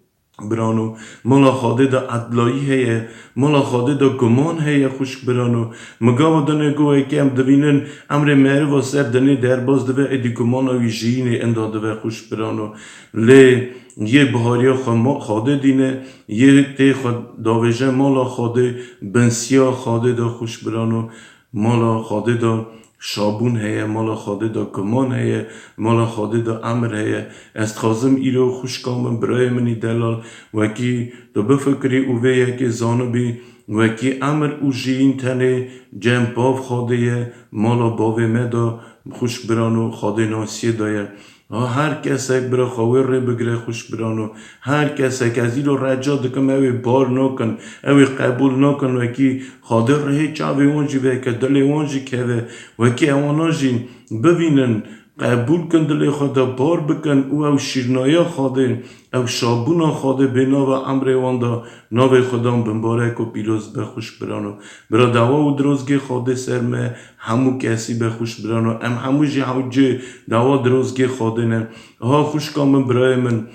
birano. Mala Xadê de edlayî heye, mala Xadê de guman heye, xwişk birano. Min gava dinê got, wekî em dibînin emrê meriva ser dinê derbas dibe, êdî gumana wî jiyînê inda dibe, xwişk birano. Lê yê bihariya xwe ma-, Xadê dîne, yê tê xwe davêje mala Xadê, binsiya Xadê de, xwişk birano. Mala Xadê de şabûn heye, mala Xadê de guman heye, mala Xadê de emir heye. Ez dixwazim îro xwişka min, birayê min î delal, wekî tu bifikirî û vê yekê zanibî, wekî emir û jiyîn tenê cem bav Xadê ye, mala bavê me de, xwişk birano, Xadênasiyê de ye. Ha her kesek bira xwe wê rê bigire, xwişk birano. Her kesek, ez îro reca dikim, ew ê bar nakin, ew ê qebûl nakin, wekî Xadê rihê çavê wan jî veke, dilê wan jî keve, wekî ewana jî bivînin, qebûl kin, dilê xwe de bar bikin û ew şîrnaya Xadê, ew şabûna Xadê bê nava emrê wan de, navê Xudan bimbarek û pîroz be, xwişk birano. Bira dawa û dirozgê Xadê ser me, hemû kesî be, xwişk birano. Em hemû jî hewcê dawa dirozgê Xadê ne. Ha xwişka min, birayê min,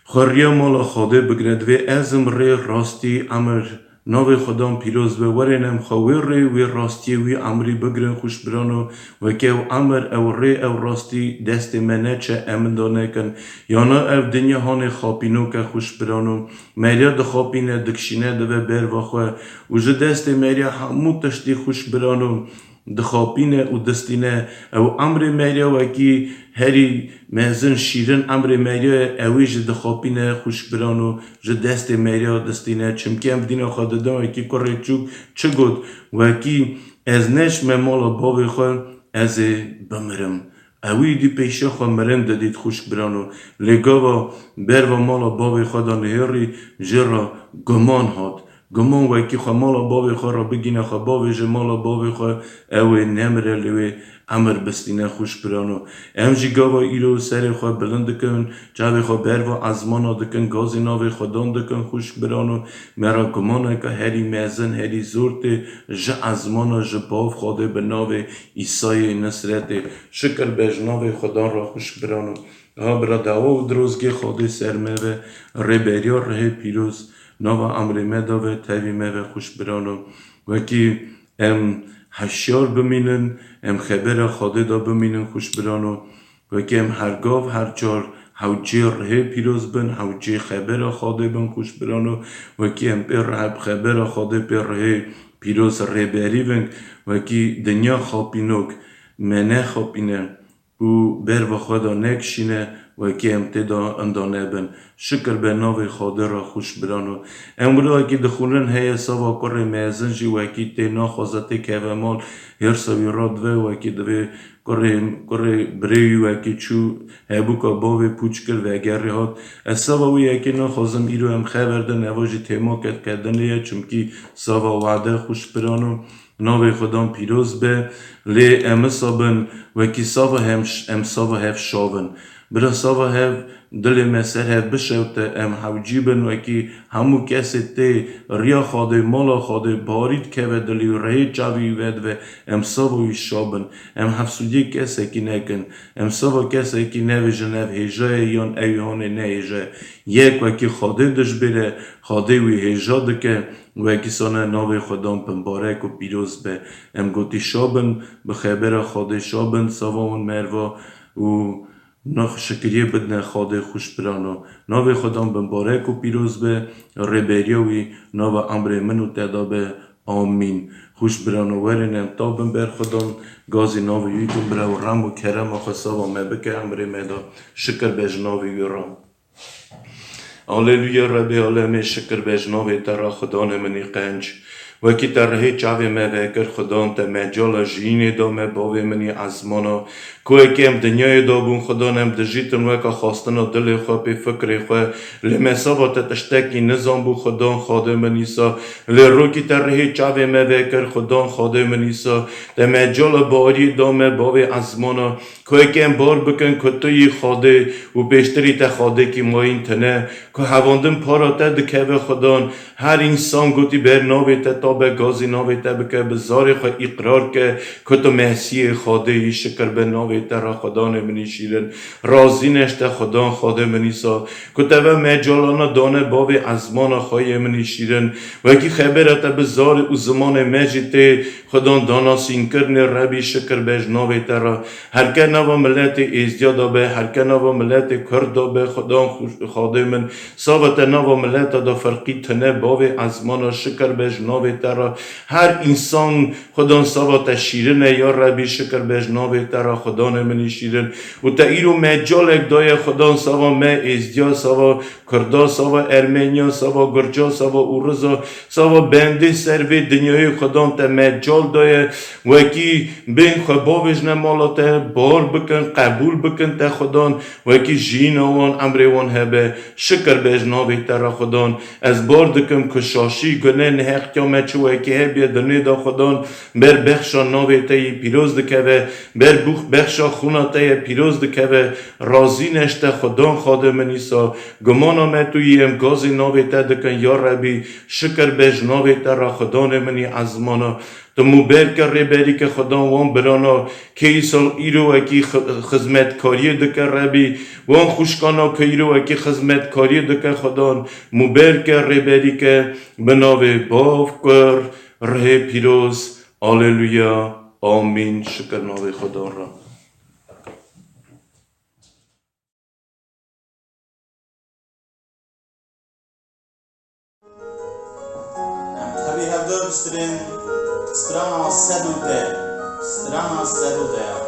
xwe riya mala Xadê bigire. Divê ezim, rê, rastî, emir, navê Xudan pîroz be. Werin em xwe wê rê, wê rastiyê, wî emrî bigirin, xwişk birano. Weke ew emir, ew rê, ew rastî destê me neçe, em inda nekin. Yana ev dinya hanê xapînok e, xwişk birano. Meriya dixapîne, dikişîne, dive berva xwe û ji destê meriya hemû tiştî, xwişk birano, dixapîne û distîne. Ew emrê meriya wekî herî mezin, şîrin emrê meriya ye, ew ê jî dixapîne, xwişk birano, ji destê meriya distîne. Çimkî em dîna xwe didin, wekî kurê çûk çi got, wekî ez neçime mala bavê xwe, ez ê bimirim. Ewî dî pêşiya xwe mirin didît, xwişk birano. Lê gava berva mala bavê xwe de nihêrî, jê re guman hat. Guman wekî xwe mala bavê xwe re bigîne, xwe bavêje mala bavê xwe, ew ê nemire, lê wê emir bistîne xwişk birano. Em jî gava îro serê xwe bilind dikin, çavê xwe berva ezmana dikin, gazî navê Xwedan dikin xwişk birano. Me ra gumaneke herî mezin, herî zor tê ji ezmana, ji bav Xwedê bi navê Îsayê Nisretê. Şikir be ji navê Xwedan re xwişk birano. Ha bira dawa û dirozgê Xwedê ser me ve, rêberiya rihê pîroz, nava emrê me de ve, tevî me ve xwişk birano. Wekî em heşyar bimînin, em xebera Xwedê de bimînin xwişk birano. Wekî em her gav, her çar hewcê rihê pîroz bin, hewcê xebera Xwedê bin xwişk birano. Wekî em pê rih-, xebera Xwedê pê rihê pîroz rêberî bin, wekî dinya xapînok me nexapîne û berva xwe de nekişîne, wekî em tê de inda nebin. Şikir be navê Xwedê re xwişk birano. Em wilo wekî dixwînin heye sava kurê mezin jî wekî tê naxwaze tê keve mal, hêrsa wî re dive, wekî divê kurê, kurê birê wî wekî çû hebûka bavê pûç kir vegerê hat. Ez sava wî yekê naxwazim îro em xeber din, eva jî têma ket qedinê ye, çimkî sava wade xwişk birano. Navê Xudan pîroz be, lê em wisa bin wekî sava hem ş-, em sava hev şa bin. Bira sava hev dilê me ser hev bişewte, em hewcî bin wekî hemû kesê tê riya Xwedê, mala Xwedê, barî dikeve dilî û rihê çavî wî vedive, em sava wî şa bin. Em hevsûdiyê kesekî nekin. Em sava kesekî nevêjin ev hêja ye yan ew hanê ne hêja ye. Yek wekî Xwedê dijbêre, Xwedê wî hêja dike. Wekî sane navê Xudan bimbarek û pîroz be. Em gotî şa bin, bi xebera Xwedê şa bin, sava hûn merva û naxweşikiriyê bidine Xwedê xwişk birano. Navê Xudan bimbarek û pîroz be, rêberiya wî nava emrê min û te de be. Amîn. Xwişk birano, werin em ta bin ber Xudan, gazî navê wî bin bira û rem û kerema xwe sava me bike, emrê me de. Şikir be ji navê wî re. Aleluya, Rebê alemê, şikir be ji navê te re, Xudanê min î qenc. Wekî te rihê çavê me vekir, Xudan te mecala jiyînê da me, bavê min î ezmana. Ku wekî em dinyayê da bûn, Xudan em dijîtin weka xwastina dilê xwe, pê fikrê xwe. Lê me sava te tiştekî nizan bû, Xudan Xadê min îsa. Lê rokî te rihê çavê me vekir, Xudan Xadê min îsa. Te mecala bariyê da me, bavê ezmana. Ku wekî em bar bikin ku tu yî Xwedê û pêştirî te Xwedêkî mayîn tine, ku hevandin para te dikeve Xudan, her însan gotî ber navê te ta be gazî navê te bike, bi zarê xwe îqrar ke ku tu Mesîhê Xwedê yî, şikir be navê te re Xudanê min î şîrin. Razî ne ji te Xudan Xwedê min îsa, ku te ve mecalana dane bavê ezmana xwe yê min î şîrin. Wekî xebera te bi zarê û zimanê me jî tê Xudan dana sînkirinê Rebî, şikir be ji navê te re. Herke nava miletê Êzdiya da be, herke nava miletê Kurd da be, Xudan xu-, Xadê min, sava te nava mileta da ferqî tine, bavê ezmana şikir be ji navê te re. Her însan Xudan sava te şîrin e, ya Rebî şikir be ji navê te re, Xudanê min î şîrin. Û te îro mecalek daye Xudan sava me Êzdiya, sava Kurda, sava Ermeniya, sava Gurca, sava Ûriza, sava bendê ser vê dinyayê Xudan te mecal daye, wekî bên xwe bavêjne mala te, bar bikin, qebûl bikin te Xudan, wekî jiyîna wan, emrê wan hebe, şikir be ji navê te re Xudan. Ez bar dikim ku şaşî, gune, neheqiya me çi wekî hebiye dinê de Xudan, ber bexşa navê te yî pîroz dikeve, ber bûx-, bexşa xûna te ye pîroz dikeve, Razî ne ji te Xudan Xadê min îsa, gumana me tu yî em gazî navê te dikin, ya Rebî, şikir be ji navê te re Xudanê min î ezmana. Tu mûber ke rêberî ke Xudan wan birana, ke îsal îro wekî xi-, xizmetkariyê dike Rebî, wan xwişkana ke îro wekî xizmetkariyê dike Xudan, mûber ke rêberî ke bi navê Bav, Kur, Rihê Pîroz, Aleluya, Amîn, şikir navê Xudan re. Em tevî hevdar bistrin, strana sed û deh, strana sed û deh.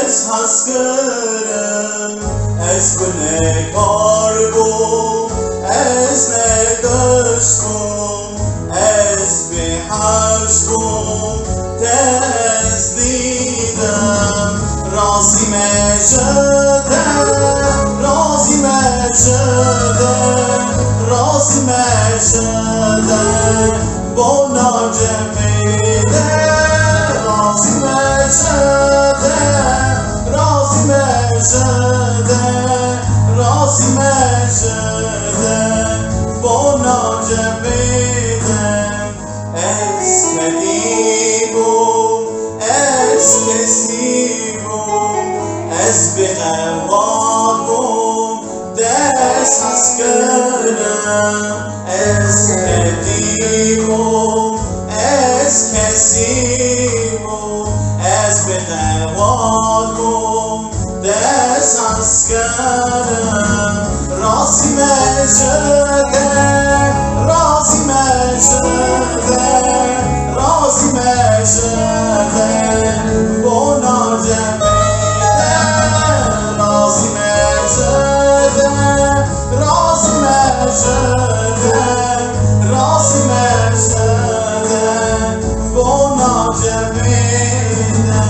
Ez hez kirim, ez gunehkar bûm, ez nedişt bûm, ez bêhewş bûm, te ez dîtim. Razî me ji te, razî me ji te, razî me ji te. Bona cemê te, razî me ji te, razî me ji te, razî me ji te, bona cemê te. Ez kedî bûm, ez kesî bûm, ez bêxebat bûm, te ez hez kirim. Ez kedî bûm, ez kesî bûm, ez bêxebat bûm, te ez hez kirim. Razî me ji te, razî me ji te, razî me ji te, bona cemê te, razî me ji te. Razî me ji te, razî me ji te, bona cemê te.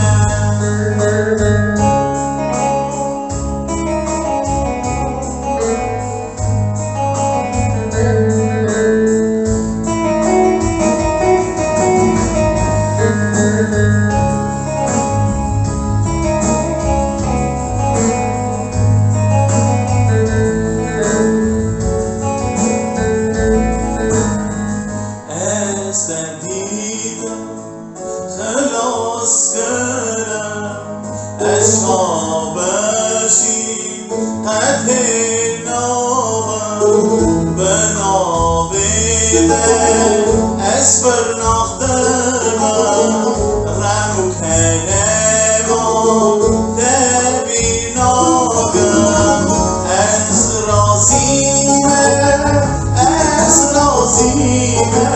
Ez te dîtim, xilas kirim, ez çabeşî qet hê nabim, bi navê te ez birnax dibim, rem û kerema te bîr nakim. Ez razî me, ez razî me,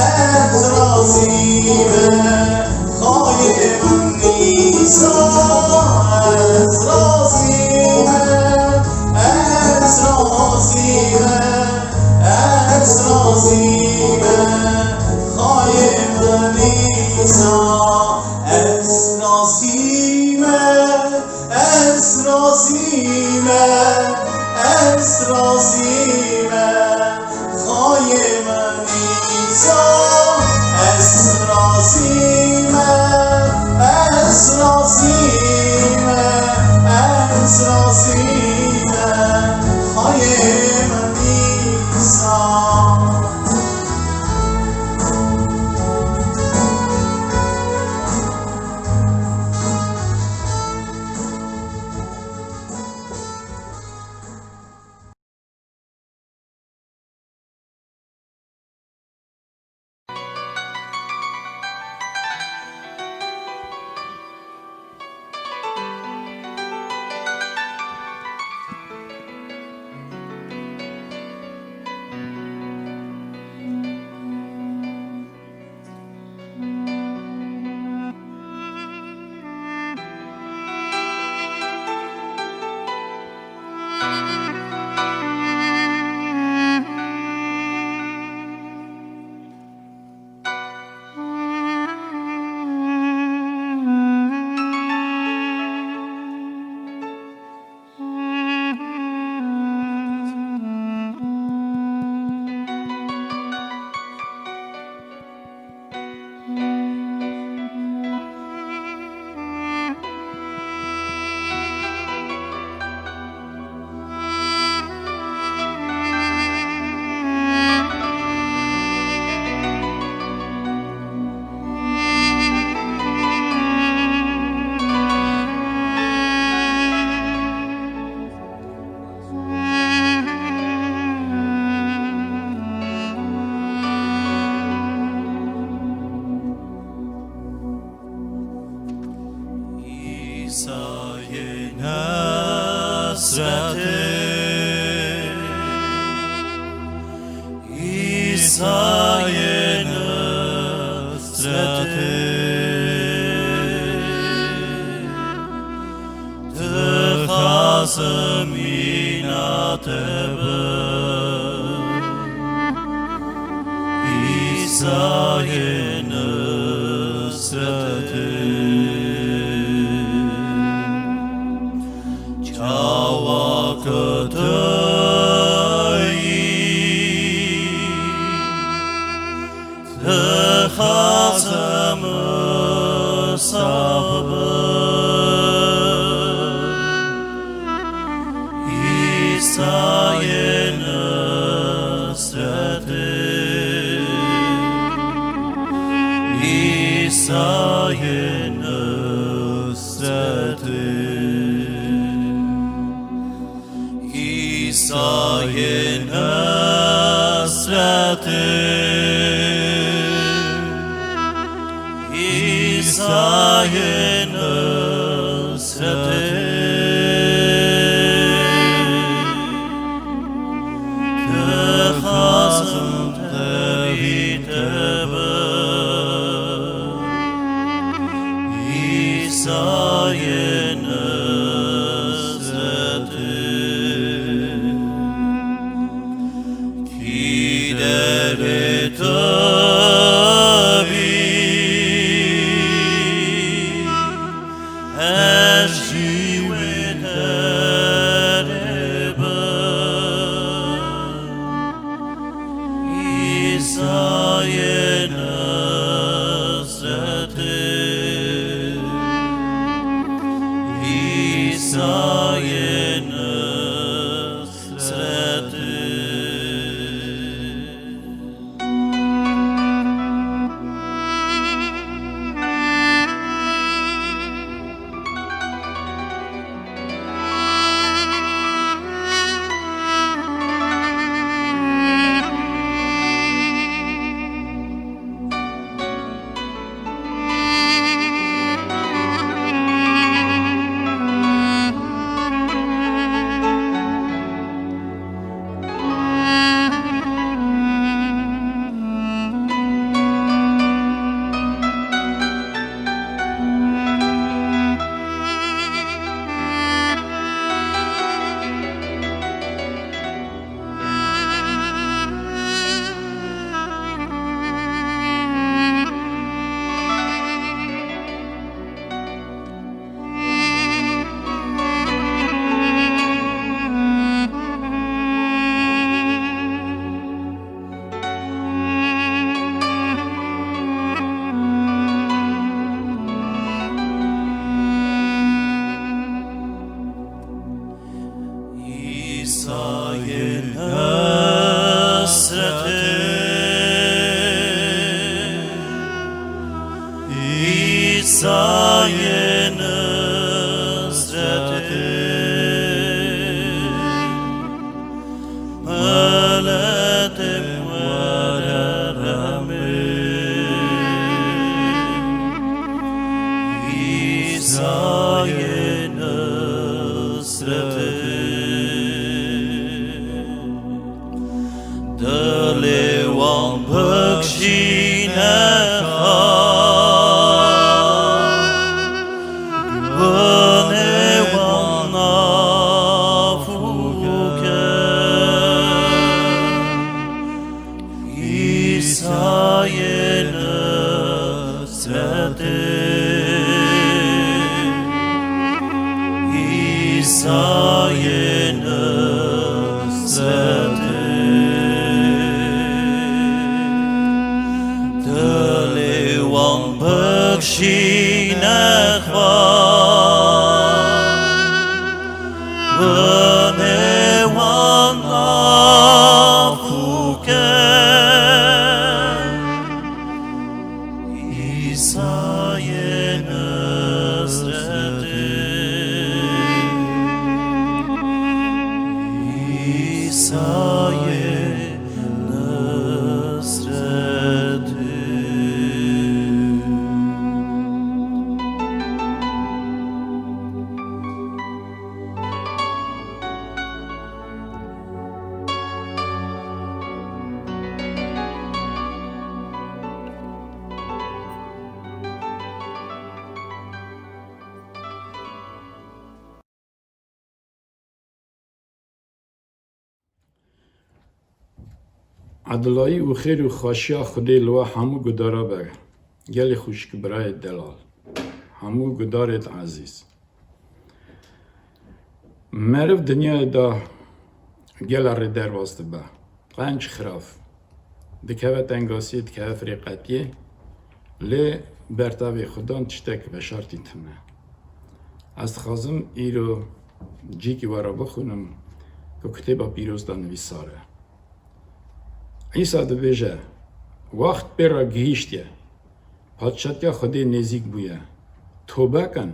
ez razî me. Xayê min Îsa, ez razî me, ez razî me, ez razî me. Xayê min Îsa, ez razî me. Ez razî me, ez razî me, Xayê min Îsa. Ez razî me, ez razî me, ez razî me, Xayê min Îsa. Îsayê Nesretê, Îsayê Nesretê. Semîna te be, Îsayê Nesretê. Çawa ku tu yî, dixwazim sax bim. Îsayê Nesretê, Îsayê Nesretê. Îsayê Nesretê, Îsayê Nesretê. Dixwazim tevî te bim, Îsayê Nesretê. Kî derê tu bî, ez jî wê derê bim. Îsayê Nesretê, Îsayê Nesretê. Îsayê Nesretê, Îsayê Nesretê. Miletê were rehmê, Îsayê Nesretê. Dilê wan bikişîne xwe, gunê wan afû ke. Îsayê Nesretê, Îsayê Nesretê. Dilê wan bikişîne xwe, gunê wan afû ke. Îsayê Nesretê, Îsayê Nesretê. Edilayî û xêr û xweşiya Xwedê li we hemû gudara be. Gelê xwişk, birayê delal, hemû gudarêt ezîz. Meriv dinyayê de gela rê derbas dibe. Qenc xiraf. Dikeve tengasiyê, dikeve firêqetiyê. Lê bertevê Xudan tiştek veşartî tune. Ez dixwazim îro cîkî we re bixwînim ku Kitêba Pîroz de nivîsar e. Îsa dibêje, Wext pê re gihîştiye, Padşatiya Xwedê nêzîk bûye. Tobe kin,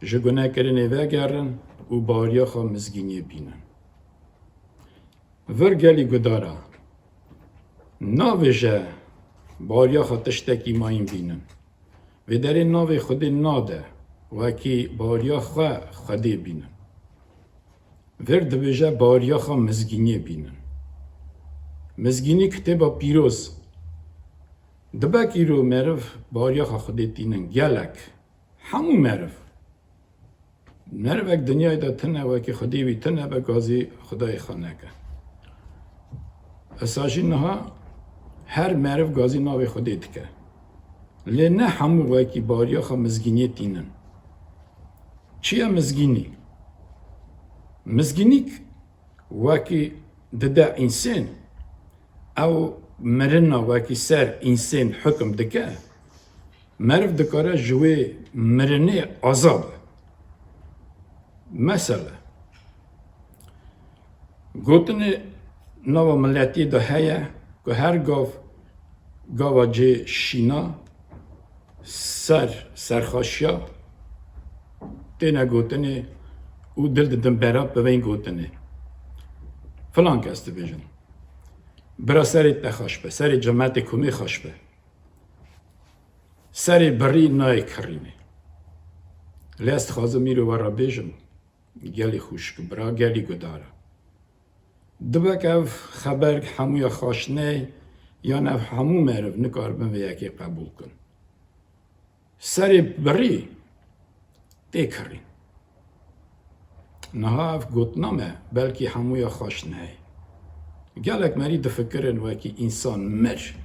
ji gunekirinê vegerin û bariyaxa mizgîniyê bînin. Vir gelî gudara, navêje bariyaxa tiştekî mayîn bînin. Vê derê navê Xwedê nade, wekî bariya xwe Xwedê bînin. Vir dibêje bariyaxa mizgîniyê bînin. Mizgînî Kitêba Pîroz. Dibe îro meriv bariyaxa Xwedê tînin, gelek, hemû meriv. Merivek dinyayê de tune, wekî Xwedê wî tune be, gazî Xwedayê xwe neke. Esa jî niha her meriv gazî navê Xwedê dike. Lê ne hemû wekî bariyaxa mizgîniyê tînin. Çi ye mizgînî? Mizgînîk wekî dide însên, ew mirina wekî ser însên hukm dike, meriv dikare ji wê mirinê azad be. Mesele, gotinê nava miletiyê de heye ku her gav gava cê şîna ser serxaşiya têne gotinê û dil didin bera bi vên gotinê. Filan kes dibêjin, bira serê te xweş be, serê cemetê komê xweş be. Serê birî nayê kirînê. Lê ez dixwazim îro we re bêjim, gelî xwişk, bira, gelî gudara. Dibe ke ev xeber hemûya xaş neyê, yan ev hemû meriv nikaribin vê yekê qebûl kin. Serê birî tê kirîn. Niha ev gotina me belkî hemûya xweş neyê. Gelek merî difikirin wekî însan mir,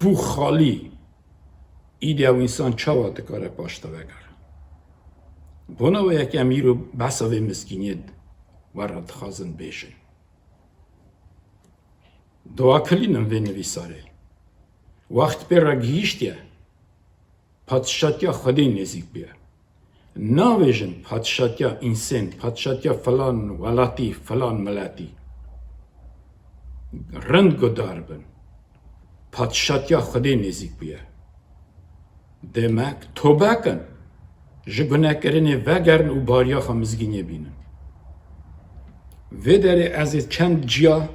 bû xalî, îdî ew însan çawa dikare paş te vegere? Bona wê yekê em îro behsa vê mizgîniyê we re dixwazin bêjin. Dua kilînin vê nivîsarê. Wext pê re gihîştiye. Padşatiya Xwedê nêzîk bûye. Navêjin padşatiya însên, padşatiya filan welatî, filan miletî. Rind gudar bin. Padşatiya Xwedê nêzîk bûye. Demek tobe kin, ji gunekirinê vegerin û bariyaxa mizgîniyê bînin. Vê derê ez ê çend ciya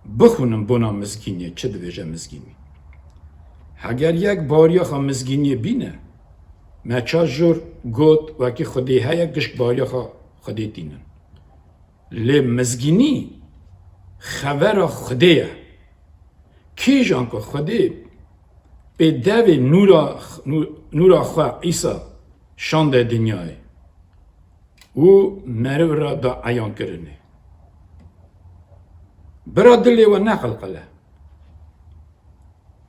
bixwînim bona mizgîniyê, çi dibêje mizgînî. Heger yek bariyaxa mizgîniyê bîne, me çar jor got, wekî Xwedê heye, gişk bariyaxa Xwedê tînin. Lê mizgînî xevera Xwedê ye. Kîjan ku Xwedê pê devê nûra, nû-, nûra xwe Îsa şande dinyayê û meriv re da eyankirinê. Bira dilê we neqilqile.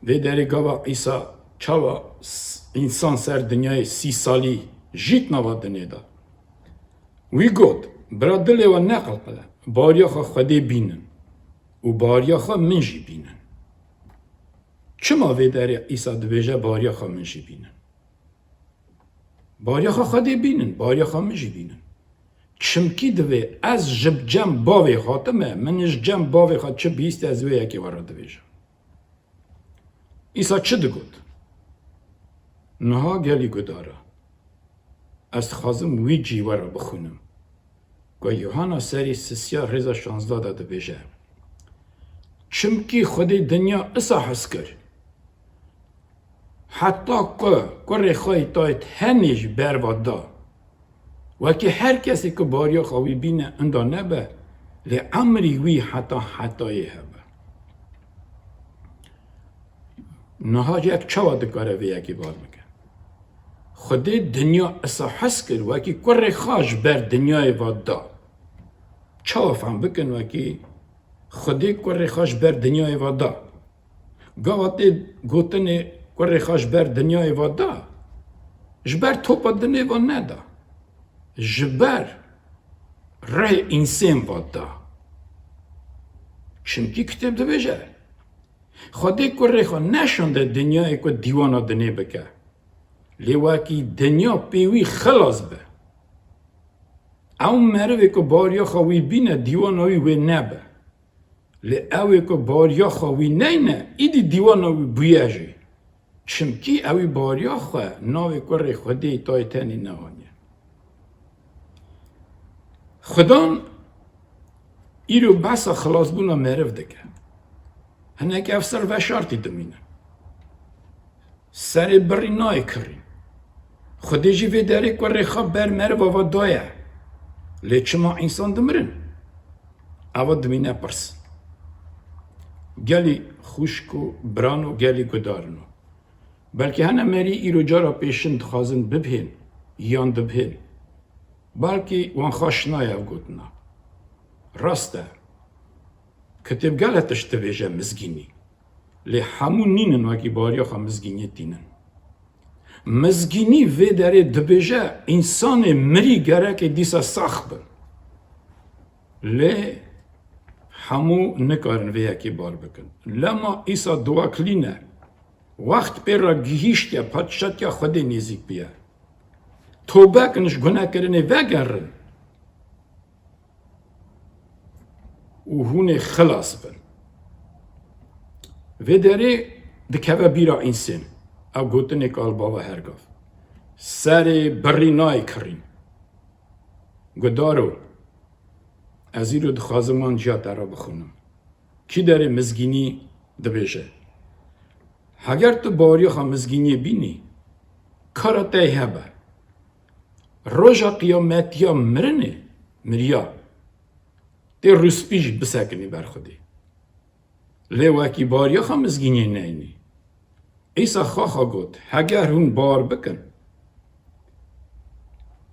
Vê derê gava Îsa çawa s-, însan ser dinyayê sî salî jît nava dinê de. Wî got, bira dilê we neqilqile, bariyaxa Xwedê bînin û bariyaxa min jî bînin. Çima vê derê Îsa dibêje bariyaxa min jî bînin? Bariyaxa Xwedê bînin, bariyaxa min jî bînin. Çimkî divê ez ji cem bavê hatime, min ji cem bavê xwe çi bihîstiye, ez wê yekê we re dibêjim. Îsa çi digot? Niha gelî gudara. Ez dixwazim wî cî we re bixwînim. Ku Yuhanna serî sisiya rêza şazdeh de dibêje. Çimkî Xwedê dinya isa hez kir. Heta ku kurê xwe yê tayê tenê jî berva da. Wekî her kesê ku bariyaxa wî bîne inda nebe, lê emrî wî heta hetayê hebe. Niha yek çawa dikare vê yekê bar bike? Xwedê dinya isa hez kir, wekî kurê xwe ji ber dinyayê ve da. Çawa fehm bikin wekî Xwedê kurê xwe ji ber dinyayê ve da. Gava tê gotinê kurê xwe ji ber dinyayê ve da, ji ber topa dinê ve neda. Ji ber rê însên ve da. Çimkî kitêb dibêje, Xwedê kurê xwe neşande dinyayê ku dîwana dinê bike. Lê wekî dinya pê wî xilas be. Ew merivê ku bariya xwe wî bîne, dîwana wî wê nebe. Lê ew ê ku bariya xwe wî neyne, îdî dîwana wî bûye jî. Çimkî ew ê bariya xwe navê kurê Xwedê tayê tenê neaniye. Xudan îro behsa xilasbûna meriv dike. Hinek ev ser veşartî dimîne. Serê birî nayê kirî. Xwedê jî vê derê kurê xwe ber meriva ve daye. Lê çima însan dimirin? Eva dimîne pirs. Gelî xwişk û biran û gelî gudarino. Belkî hene merî îro cara pêşin dixwazin bibhên, yan dibhên. Belkî wan xweş nayê ev gotina. Rast e. Kitêb gele tişt dibêje mizgînî. Lê hemû nînin wekî bariya xwe mizgîniyê tînin. Mizgînî vê derê dibêje, însanê mirî gerekê dîsa sax bin. Lê hemû nikarin vê yekê bar bikin. Lema Îsa diwekilîne. Wext pê re gihîştiye, padşatiya Xwedê nêzîk bûye. Tobe kin, ji gunekirinê vegerin û hûn ê xilas bin. Vê derê dikeve bîra însên. Ew gotinê ku li bava her gav. Serê birî nayê kirîn. Gudaro, ez îro dixwazim wan ciya te re bixwînim. Kî derê mizgînî dibêje, Heger tu baweriya xwe mizgîniyê bînî, kara te hebe. Roja qiyametiya mirinê, miriya, tê rûspî jî bisekinî ber Xwedê. Lê wekî baweriya xwe mizgîniyê neyînî. Îsa xwe xwe got, Heger hûn bawer bikin,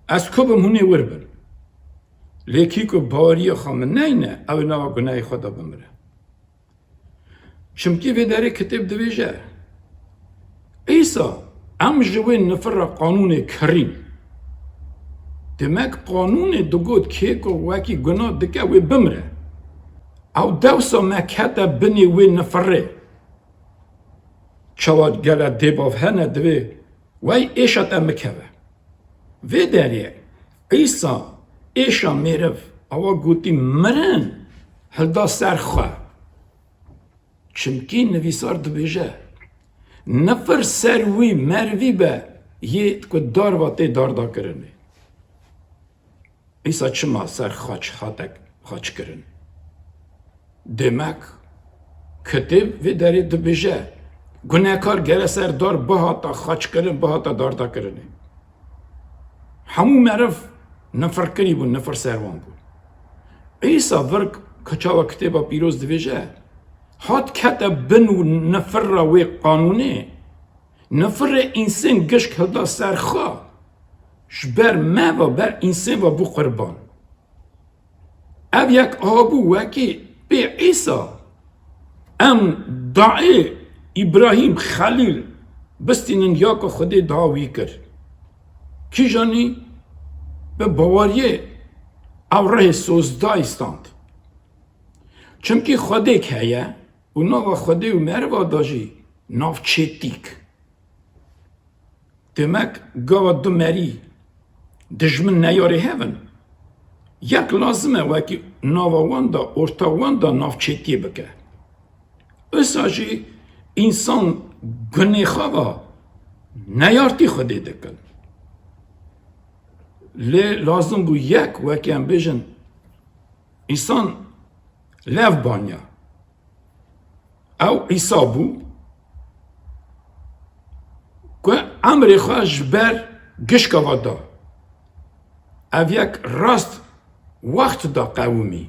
ez ku bim hûn ê wir bin. Lê kî ku baweriya xwe min neyne, ew ê nava gunehê xwe de bimire. Çimkî vê derê kitêb dibêje, Îsa, em ji wê nifir re qanûnê kirîn. Demek qanûnê digot kê ku wekî gunah dike wê bimire. Ew dewsa me kete binê wê nifirê. Çawa gele dêbav hene divê wey êşa te mikeve. Vê derê Îsa êşa mêriv awa gotî mirin hilda ser xwe. Çimkî nivîsar dibêje, Nifir ser wî merivî be yê ku darva tê dardakirinê. Îsa çima ser xaç hate xaçkirin? Demek kitêb vê derê dibêje, Gunehkar gere ser dar bihata xaçkirin, bihata dardakirinê. Hemû meriv nifirkirî bûn, nifir ser wan bû. Îsa vir ku çawa kitêba pîroz dibêje, hat kete bin û nifir re wê qanûnê, nifirê însên gişk hilda ser xwe, ji ber me ve ber însên ve bû qurban. Ev yek aha bû wekî pê Îsa em daê Îbrahîm Xelîl bistînin ya ku Xwedê daha wî kir. Kîjanî bi baweriyê ew rihê sozdayî stand. Çimkî Xwedêk heye û nava Xwedê û meriva de jî navçêtîk. Demek gava du merî dijmin neyarê hev in, yek lazim e wekî nava wan de, orta wan de navçêtiyê bike. Wisa jî însan gunê xwe ve neyartî Xwedê dikin. Lê lazim bû yek, wekî em bêjin, însan lev banya. Ew Îsa bû ku emrê xwe ji ber gişka ve da. Ev yek rast wext da qewimî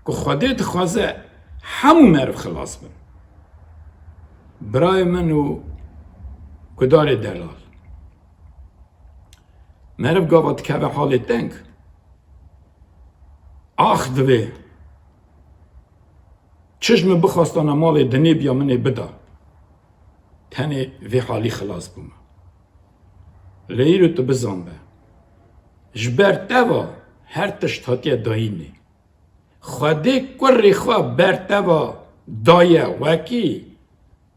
ku Xwedê dixwaze hemû meriv xilas bin. Birayê min û gudarê delal, meriv gava dikeve halê teng, ax divê. Çi ji min bixwastana malê dinê biya min ê bida. Tenê vê halî xilas bûme. Lê îro tu bizanbe. Ji ber te ve her tişt hatiye dayînê. Xwedê kurê xwe ber te ve daye wekî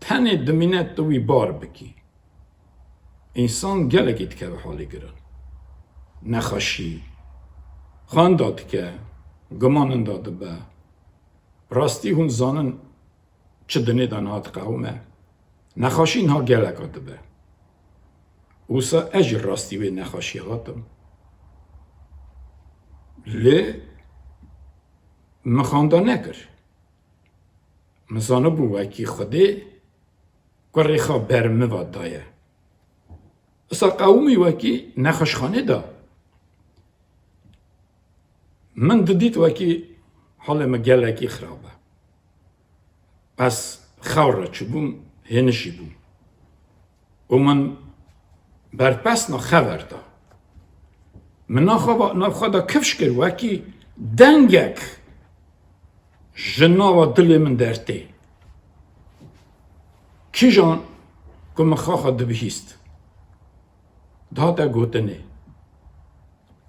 tenê dimîne tu wî bar bikî. Însan gelekî dikeve halê giran. Nexweşî, xwenda dike, gumaninda dibe. Rastî hûn zanin çi dinê de niha diqewime. Nexweşî niha geleka dibe. Wisa ez jî rastî wê nexweşî hatim. Lê min xwenda nekir. Min zanibû wekî Xwedê kurê xwe ber min ve daye. Wisa qewimî wekî nexweşxanê de. Min didît wekî halê min gelekî xirab e. Ez xew re çûbûm, hênişî bûm. Û min berpesna xever da. Min naxwe, navxwe de kifş kir wekî dengek ji nava dilê min dertê. Kîjan ku min xaxa dibihîst. Dihate gotinê.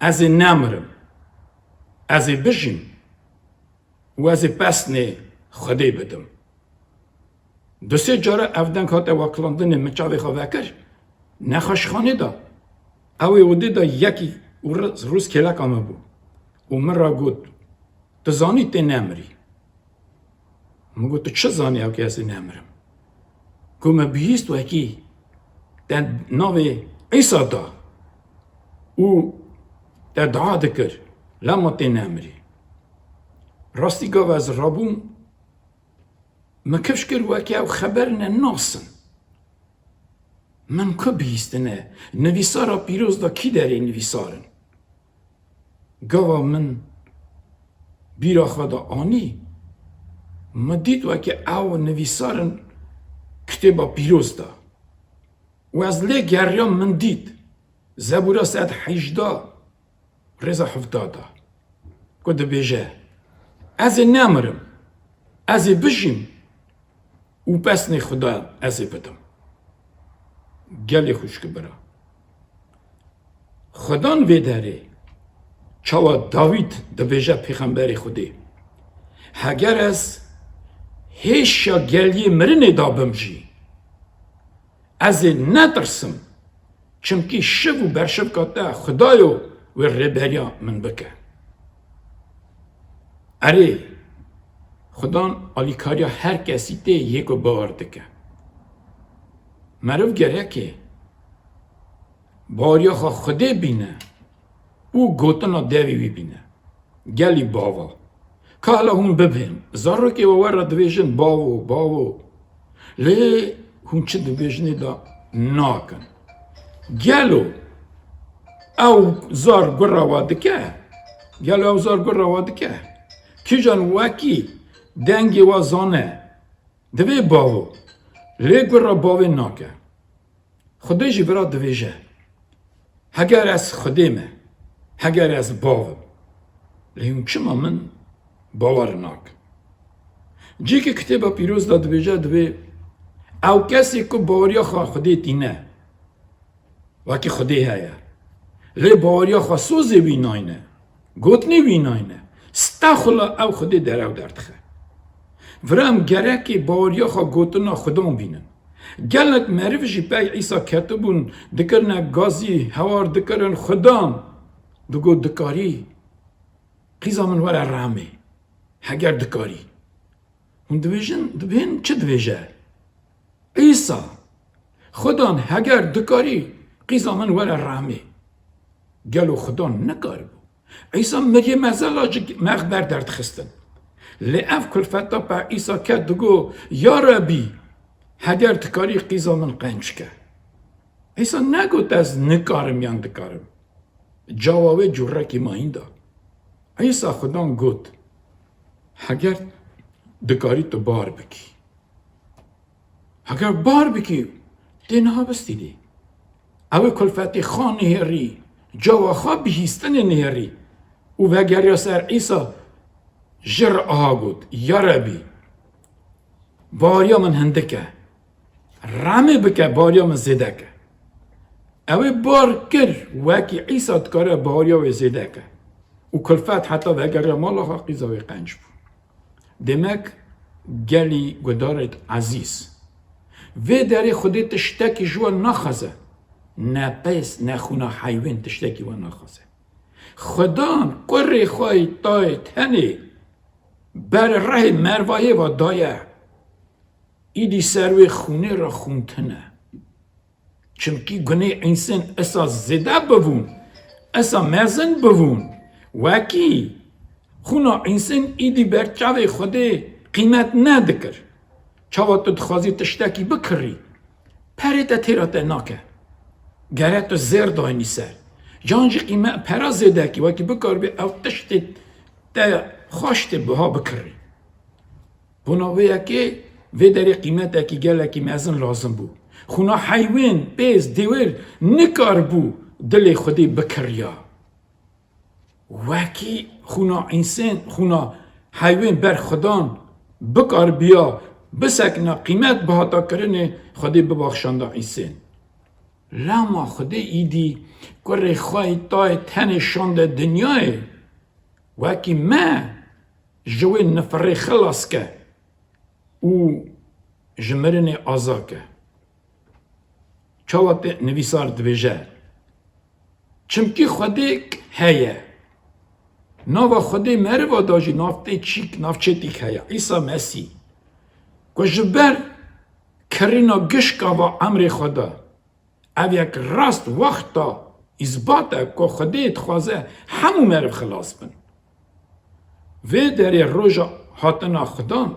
Ez ê nemirim. Ez ê bijîm. Û ez ê pesnê Xwedê bidim. Du sê cara ev deng hate wakilandinê min çavê xwe vekir, nexweşxanê de. Ew ê odê de yekî û ri-, rûz kêleka min bû. Û min ra got, tu zanî tê nemirî. Min got, tu çi zanî ew kê ez ê nemirim? Ku me bihîst wekî te navê Îsa da û te dua dikir, lema tê nemirî. Rastî gav ez rabûm, min kifş kir wekî ew xeber ne nasin. Min ku bihîstine, nivîsara pîroz da kî derê nivîsar in? Gava min bîra xwe de anî, min dît weke ew nivîsar in kitêba pîroz de. Û ez lê geriyam, min dît. Zebûra sed heyjdeh rêza hevdeh de. Ku dibêje, ez ê nemirim, ez ê bijîm û pesnê Xuda ez ê bidim. Gelê xwişk bira. Xudan vê derê çawa Dawîd dibêje pêxemberê Xwedê, heger ez hêşa geliyê mirinê da bim jî, ez ê netirsim, çimkî şiv û berşivka te Xudayo wê rêberiya min bike. Erê, Xudan alîkariya her kesî tê yê ku bawer dike. Meriv gereke baweriya xwe Xwedê bîne û gotina devê wî bîne. Gelî bava. Ka hela hûn bibên. Zarokê we we re dibêjin bavo, bavo. Lê hûn çi dibêjinê de nakin. Gelo ew zar gura we dike? Gelo ew zar gura we dike? Kîjan wekî dengê we zane? Divê bavo. Lê gura bavê nake. Xwedê jî vira dibêje, heger ez Xwedê me, heger ez bav im, lê hûn çima min bawer nakin? Cîkî kitêba pîroz de dibêje, divê ew kesê ku baweriya xwe Xwedê tîne, wekî Xwedê heye, lê baweriya xwe sozê wî nayne, gotinê wî nayne, stexula ew Xwedê derew derdixe. Vira em gerekê baweriya xwe gotina Xudan bînin. Gelek meriv jî pey Îsa ketibûn, dikirine gazî, hewar dikirin, Xudan digot, dikarî qîza min were rehmê, heger dikarî. Hûn dibêjin, dibên çi dibêje? Îsa, Xudan, heger dikarî qîza min were rehmê. Gelo Xudan nikaribû Îsa miriyê mezela ji mexber derdixistin? Lê ev kulfeta pe Îsa ket digo, ya Rebî, heger dikarî qîza min qenc ke. Îsa negot ez nikarim yan dikarim. Cawa wê currekî mayîn da. Îsa Xudan got, heger dikarî tu bar bikî. Heger bar bikî, tê niha bistînî. Ew ê kulfetê xwe nihêrî, cawa xwe bihîstinê nihêrî û vegeriya ser Îsa, ji re aha got, ya Rebî, Baweriya min hindik e. Remê bike, baweriya min zêde ke. Ew ê bar kir, wekî Îsa dikare baweriya wê zêde ke. Û kulfet heta vegeriya mala xwe, qîza wê qenc bû. Demek gelî guhdarêt ezîz, vê derê Xwedê tiştekî ji we naxwaze. Ne pêz, ne xûna heywên tiştekî we naxwaze. Xudan kurê xwe yê tayê tenê ber rehê mervayê ve daye. Îdî ser wê xûnê re xûntin e. Çimkî gunê însên esa zêde bibûn, esa mezin bibûn, wekî xûna însên îdî ber çavê Xwedê qîmet nedikir. Çawa tu dixwazî tiştekî bikirî, perê te têra te nake. Gere tu zêr daynî ser. Can jî qîme-, pera zêde kî, wekî bikaribî ew tiştê te xweş tê biha bikirî. Bona vê yekê, vê derê qîmetekî gelekî mezin lazim bû. Xûna heywên, pêz, dêwêr nikaribû dilê Xwedê bikiriya. Wekî xûna însên, xûna heywên ber Xudan bikaribiya bisekina qîmet bihata kirinê, Xwedê bibaxşanda însên. Lema Xwedê îdî kurê xwe yê tayê tenê şande dinyayê. Wekî me ji wê nifirê xilas ke û ji mirinê aza ke. Çawa te nivîsar dibêje? Çimkî Xwedêk heye. Nava Xwedê meriva da jî navtê çîk, navçetîk heye. Îsa Mesîh. Ku ji ber kirîna gişka va emrê xwe da. Ev yek rast wexta îsbat e ku Xwedê dixwaze hemû meriv xilas bin. Vê derê roja hatina Xudan,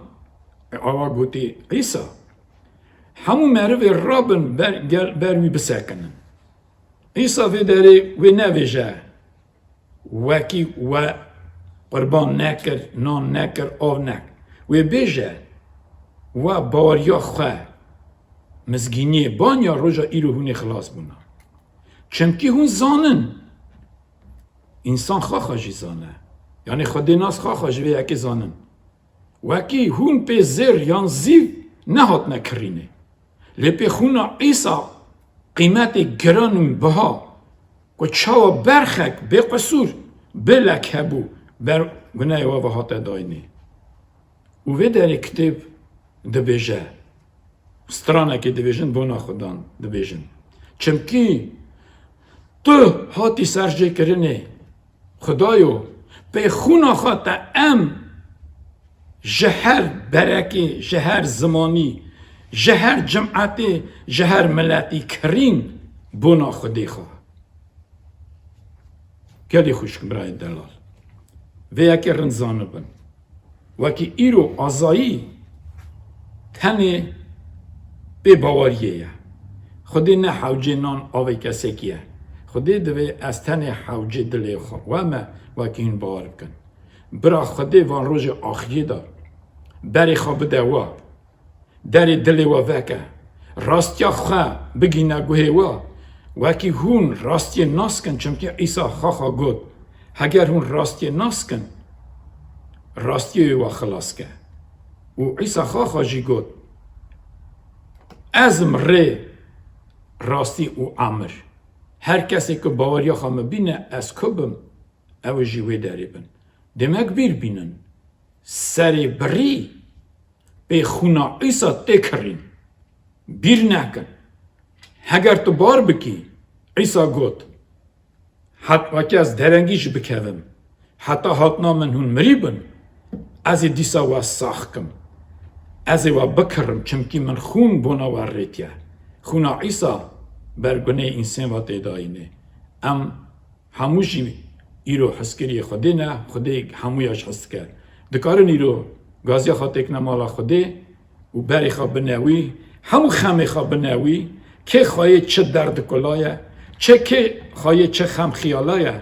awa gotî Îsa, hemû merivê rabin ber, gel, ber wî bisekinin. Îsa vê derê wê nevêje, wekî we qurban nekir, nan nekir, av nekir. Wê bêje, we baweriya xwe mizgîniyê banya roja îro hûn ê xilas bûna. Çimkî hûn zanin, însan xaxa jî zane. Yanî Xwedê nas xaxa ji vê yekê zanin. Wekî hûn pê zêr yan zîv nehatine kirînê. Lê pê xûna Îsa qîmetê giran û biha ku çawa berxek bêqisûr, bêlek hebû, ber guneyê we ve hate dayînê. Û vê derê kitêb dibêje, stranekê dibêjin, bona Xudan dibêjin. Çimkî tu hatî serjêkirinê, Xudayo, pê xûna xwe te em ji her berekê, ji her zimanî, ji her cimetê, ji her miletî kirîn bona Xwedê xwe. Gelî xwişk birayê delal. Vê yekê rind zanibin. Wekî îro azayî tenê pê baweriyê ye. Xwedê ne hewcê nan avê kesekî ye. Xwedê divê ez tenê hewcê dilê xwe we me, wekî hûn bawer bikin. Bira Xwedê van rojê axiriyê de berê xwe bide we. Derê dilê we veke. Rastiya xwe bigîne guhê we. Wekî hûn rastiyê nas kin, çimkî Îsa xaxa got, heger hûn rastiyê nas kin, rastiyê wê we xilas ke. Û Îsa xaxa jî got, ez im rê, rastî û emir. Her kesê ku baweriya xwe min bîne, ez ku bim, ew jî wê derê bin. Demek bîr bînin. Serê birî pê xûna Îsa tê kirîn. Bîr nekin. Heger tu bar bikî, Îsa got, het wekî ez derengî jî bikevim, heta hatina min hûn mirî bin, ez ê dîsa we sax kim. Ez ê we bikirim, çimkî min xûn bona we rêtiye. Xûna Îsa ber gunê însên ve tê dayînê. Em Hemû jî îro hizkiriyê Xwedê ne, Xwedê hemûya ji hez dike. Dikarin îro gaziya xwe têkine mala Xwedê û berê xwe bine wî, hemû xemê xwe bine wî, kê xweyê çi derd kula ye, çi kê xweyê çi xem xiyala ye,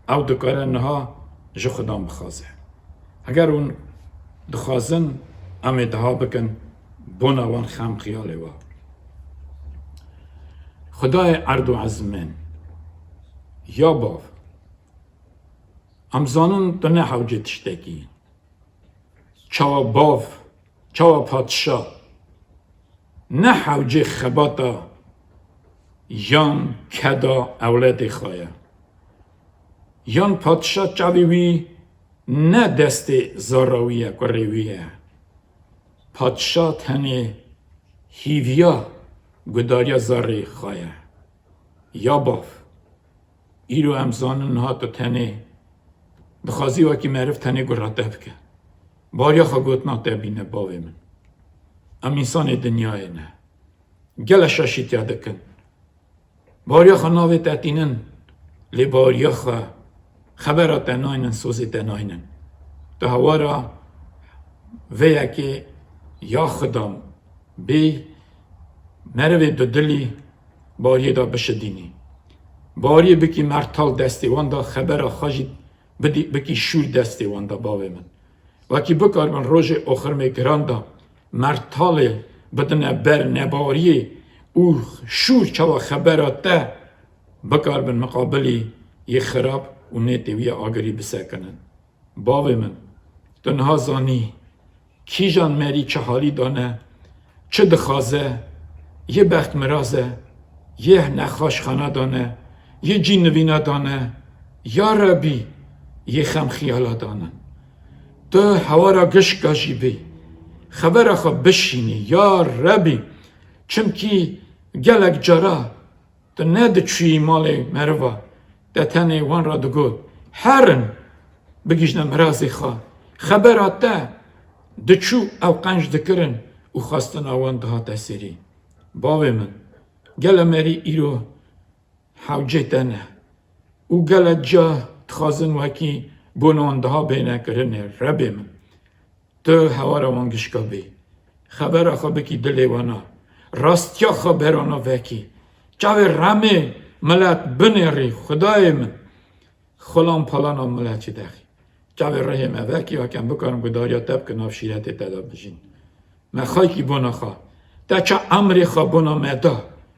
ew dikare niha ji Xudan bixwaze. Heger hûn dixwazin, em ê diha bikin bona wan xem xiyalê we. Xwedayê erd û ezmên, ya bav, em zanin tu ne hewcê tiştekî. Çawa bav, çawa padşa, ne hewcê xebata yan keda ewledê xwe ye. Yan padşa çavê wî ne destê zara wî ye, kurê wî ye. Padşa tenê hîviya gudariya zarê xwe ye. Ya bav, îro em zanin niha tu tenê dixwazî wekî meriv tenê gura te bike. Bariya xwe gotina te bîne bavê min. Em însanê dinyayê ne. Gele şaşîtiya dikin. Bariya xwe navê te tînin, lê bariya xwe xebera te naynin, sozê te naynin. Tu hewara vê yekê ya xidam bê merivê dudilî bariyê de bişidînî. Bariyê bikî mertal destê wan de xebera xwe jî bidî, bikî şûr destê wan de bavê min. Wekî bikaribin rojê oxirmê giran de mertalê bidine ber nebariyê û şûr çawa xebera te bikaribin miqabilî yê xirab û nêtê wî ya agirî bisekinin. Bavê min, tu niha zanî, kîjan merî çi halî dane, çi dixwaze, yê bextmiraz e, yê nexweşxana dane, yê cî nivîna dane, ya Rebî, yê xem xiyala dane. Tu hewara gişka jî bî, xebera xwe bişînî, ya Rebî, çimkî gelek cara tu ne diçûyî malê meriva, te tenê wan re digot, herin, bigihîjne mirazê xwe. Xebera te diçû ew qenc dikirin û xwestina wan dihate serî. Bavê min, gele merî îro hewcê te ne û gele ca dixwazin wekî bona wan diha bêne kirinê, Rebê min. Tu hewara wan gişka bî. Xebera xwe bikî dilê wana. Rastiya xwe berana vekî. Çavê remê milet binêrî, Xwedayê min. Xulan palana milet jî dexî. Çavê rihê me vekî, weke em bikarin gudariya te bikin, nav şîretê te de bijîn. Me xaykî bona xwe. Te ça emrê xwe bona me da.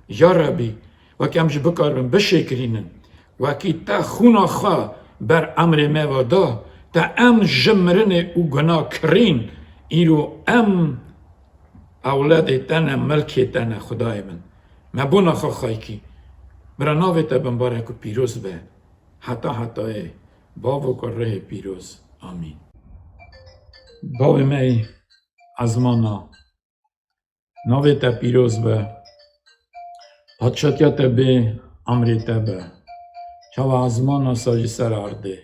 Ya Rebî, wek em jî bikaribin bişêkirînin. Wekî te xûna xwe ber emrê me ve da, te em ji mirinê û guna kirîn, îro em ewledê te ne, milkê te ne, Xwedayê min. Me bona xwe xaykî. Bira navê te bimbarek û pîroz be. Heta hetayê, Bavo ku rihê pîroz. Amîn. Bavê me yî ezmana, navê te pîroz be, padşatiya te bê, emrê te be. Çawa ezmana sa jî ser erdê.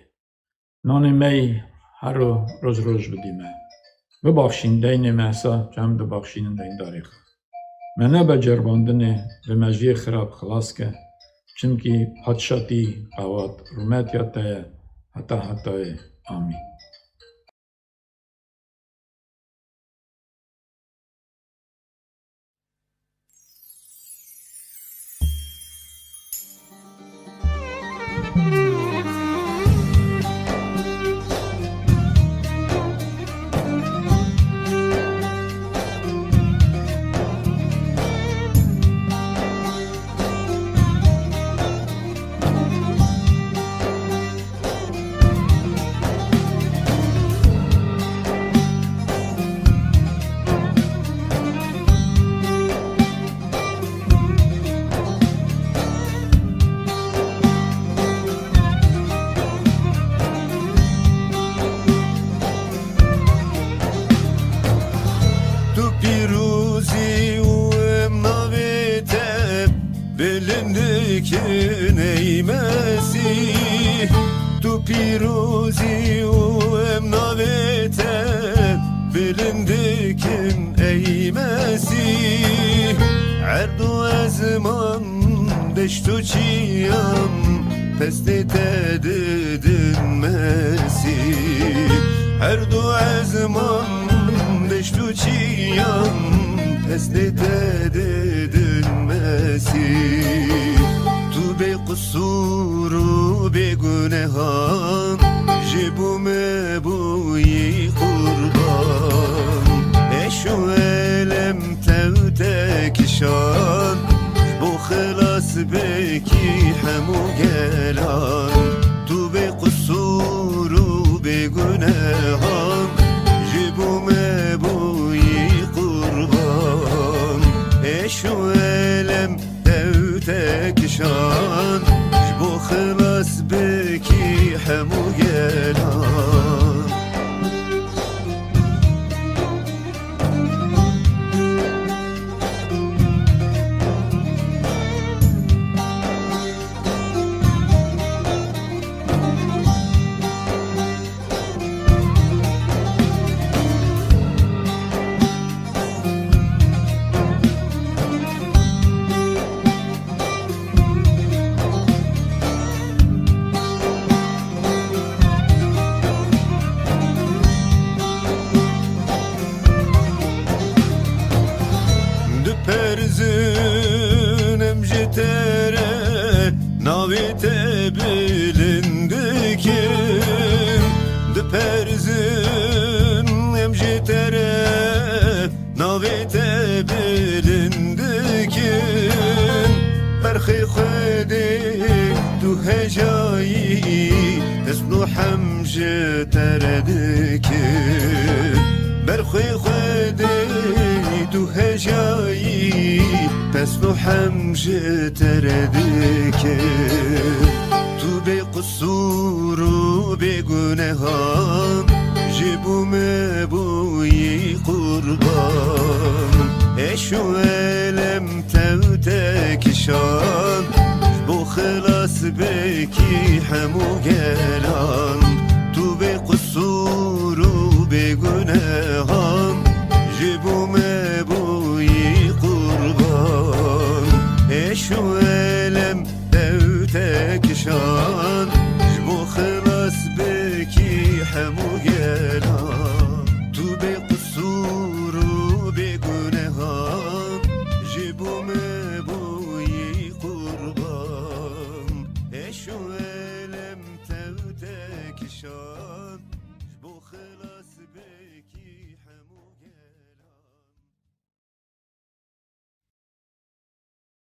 Nanê me yî her ro-, roj roj bidî me. Bibexşîn deynê me sa, çem dibexşînin deyndarê xwe. Me nebe ceribandinê, li mejiyê xirab xilas ke, çimkî padşatî, qewat, rûmetiya te ye heta hetayê. Amîn. Tu pîrozî û em navê te bilind dikin ey Mesîh. Tu pîrozî û em navê te bilind dikin ey Mesîh. Erd û ezman, deşt û çiyan, pestê te didin Mesîh. Erd û ezman, deşt û çiyan, pestê te didin Mesîh. Tu bê qisûr û bê gunehan, ji bo me bûyî qurban. Eş û elem tev te kişand, ji bo xilas bekî hemû gelan. Tu bê qisûr û bê gunehan, ji bo me bûyî qurban. hemû gelan. Diperzin em ji te re navê te bilind dikin. Diperzin em ji te re navê te bilind dikin. Berxê Xwedê tu hejayî pesn û hem ji te re dikin. Berxê Xwedê tu hejayî pesn û hem ji te re dikin. Tu bê qisûr û bêgunehan ji bo me bûyî qurban. Eş û elem tev te kişand ji bo xilasbekî hemû gelan. Tu bê qisûr û bêgunehan ji bo me bûyî qurban. Eş û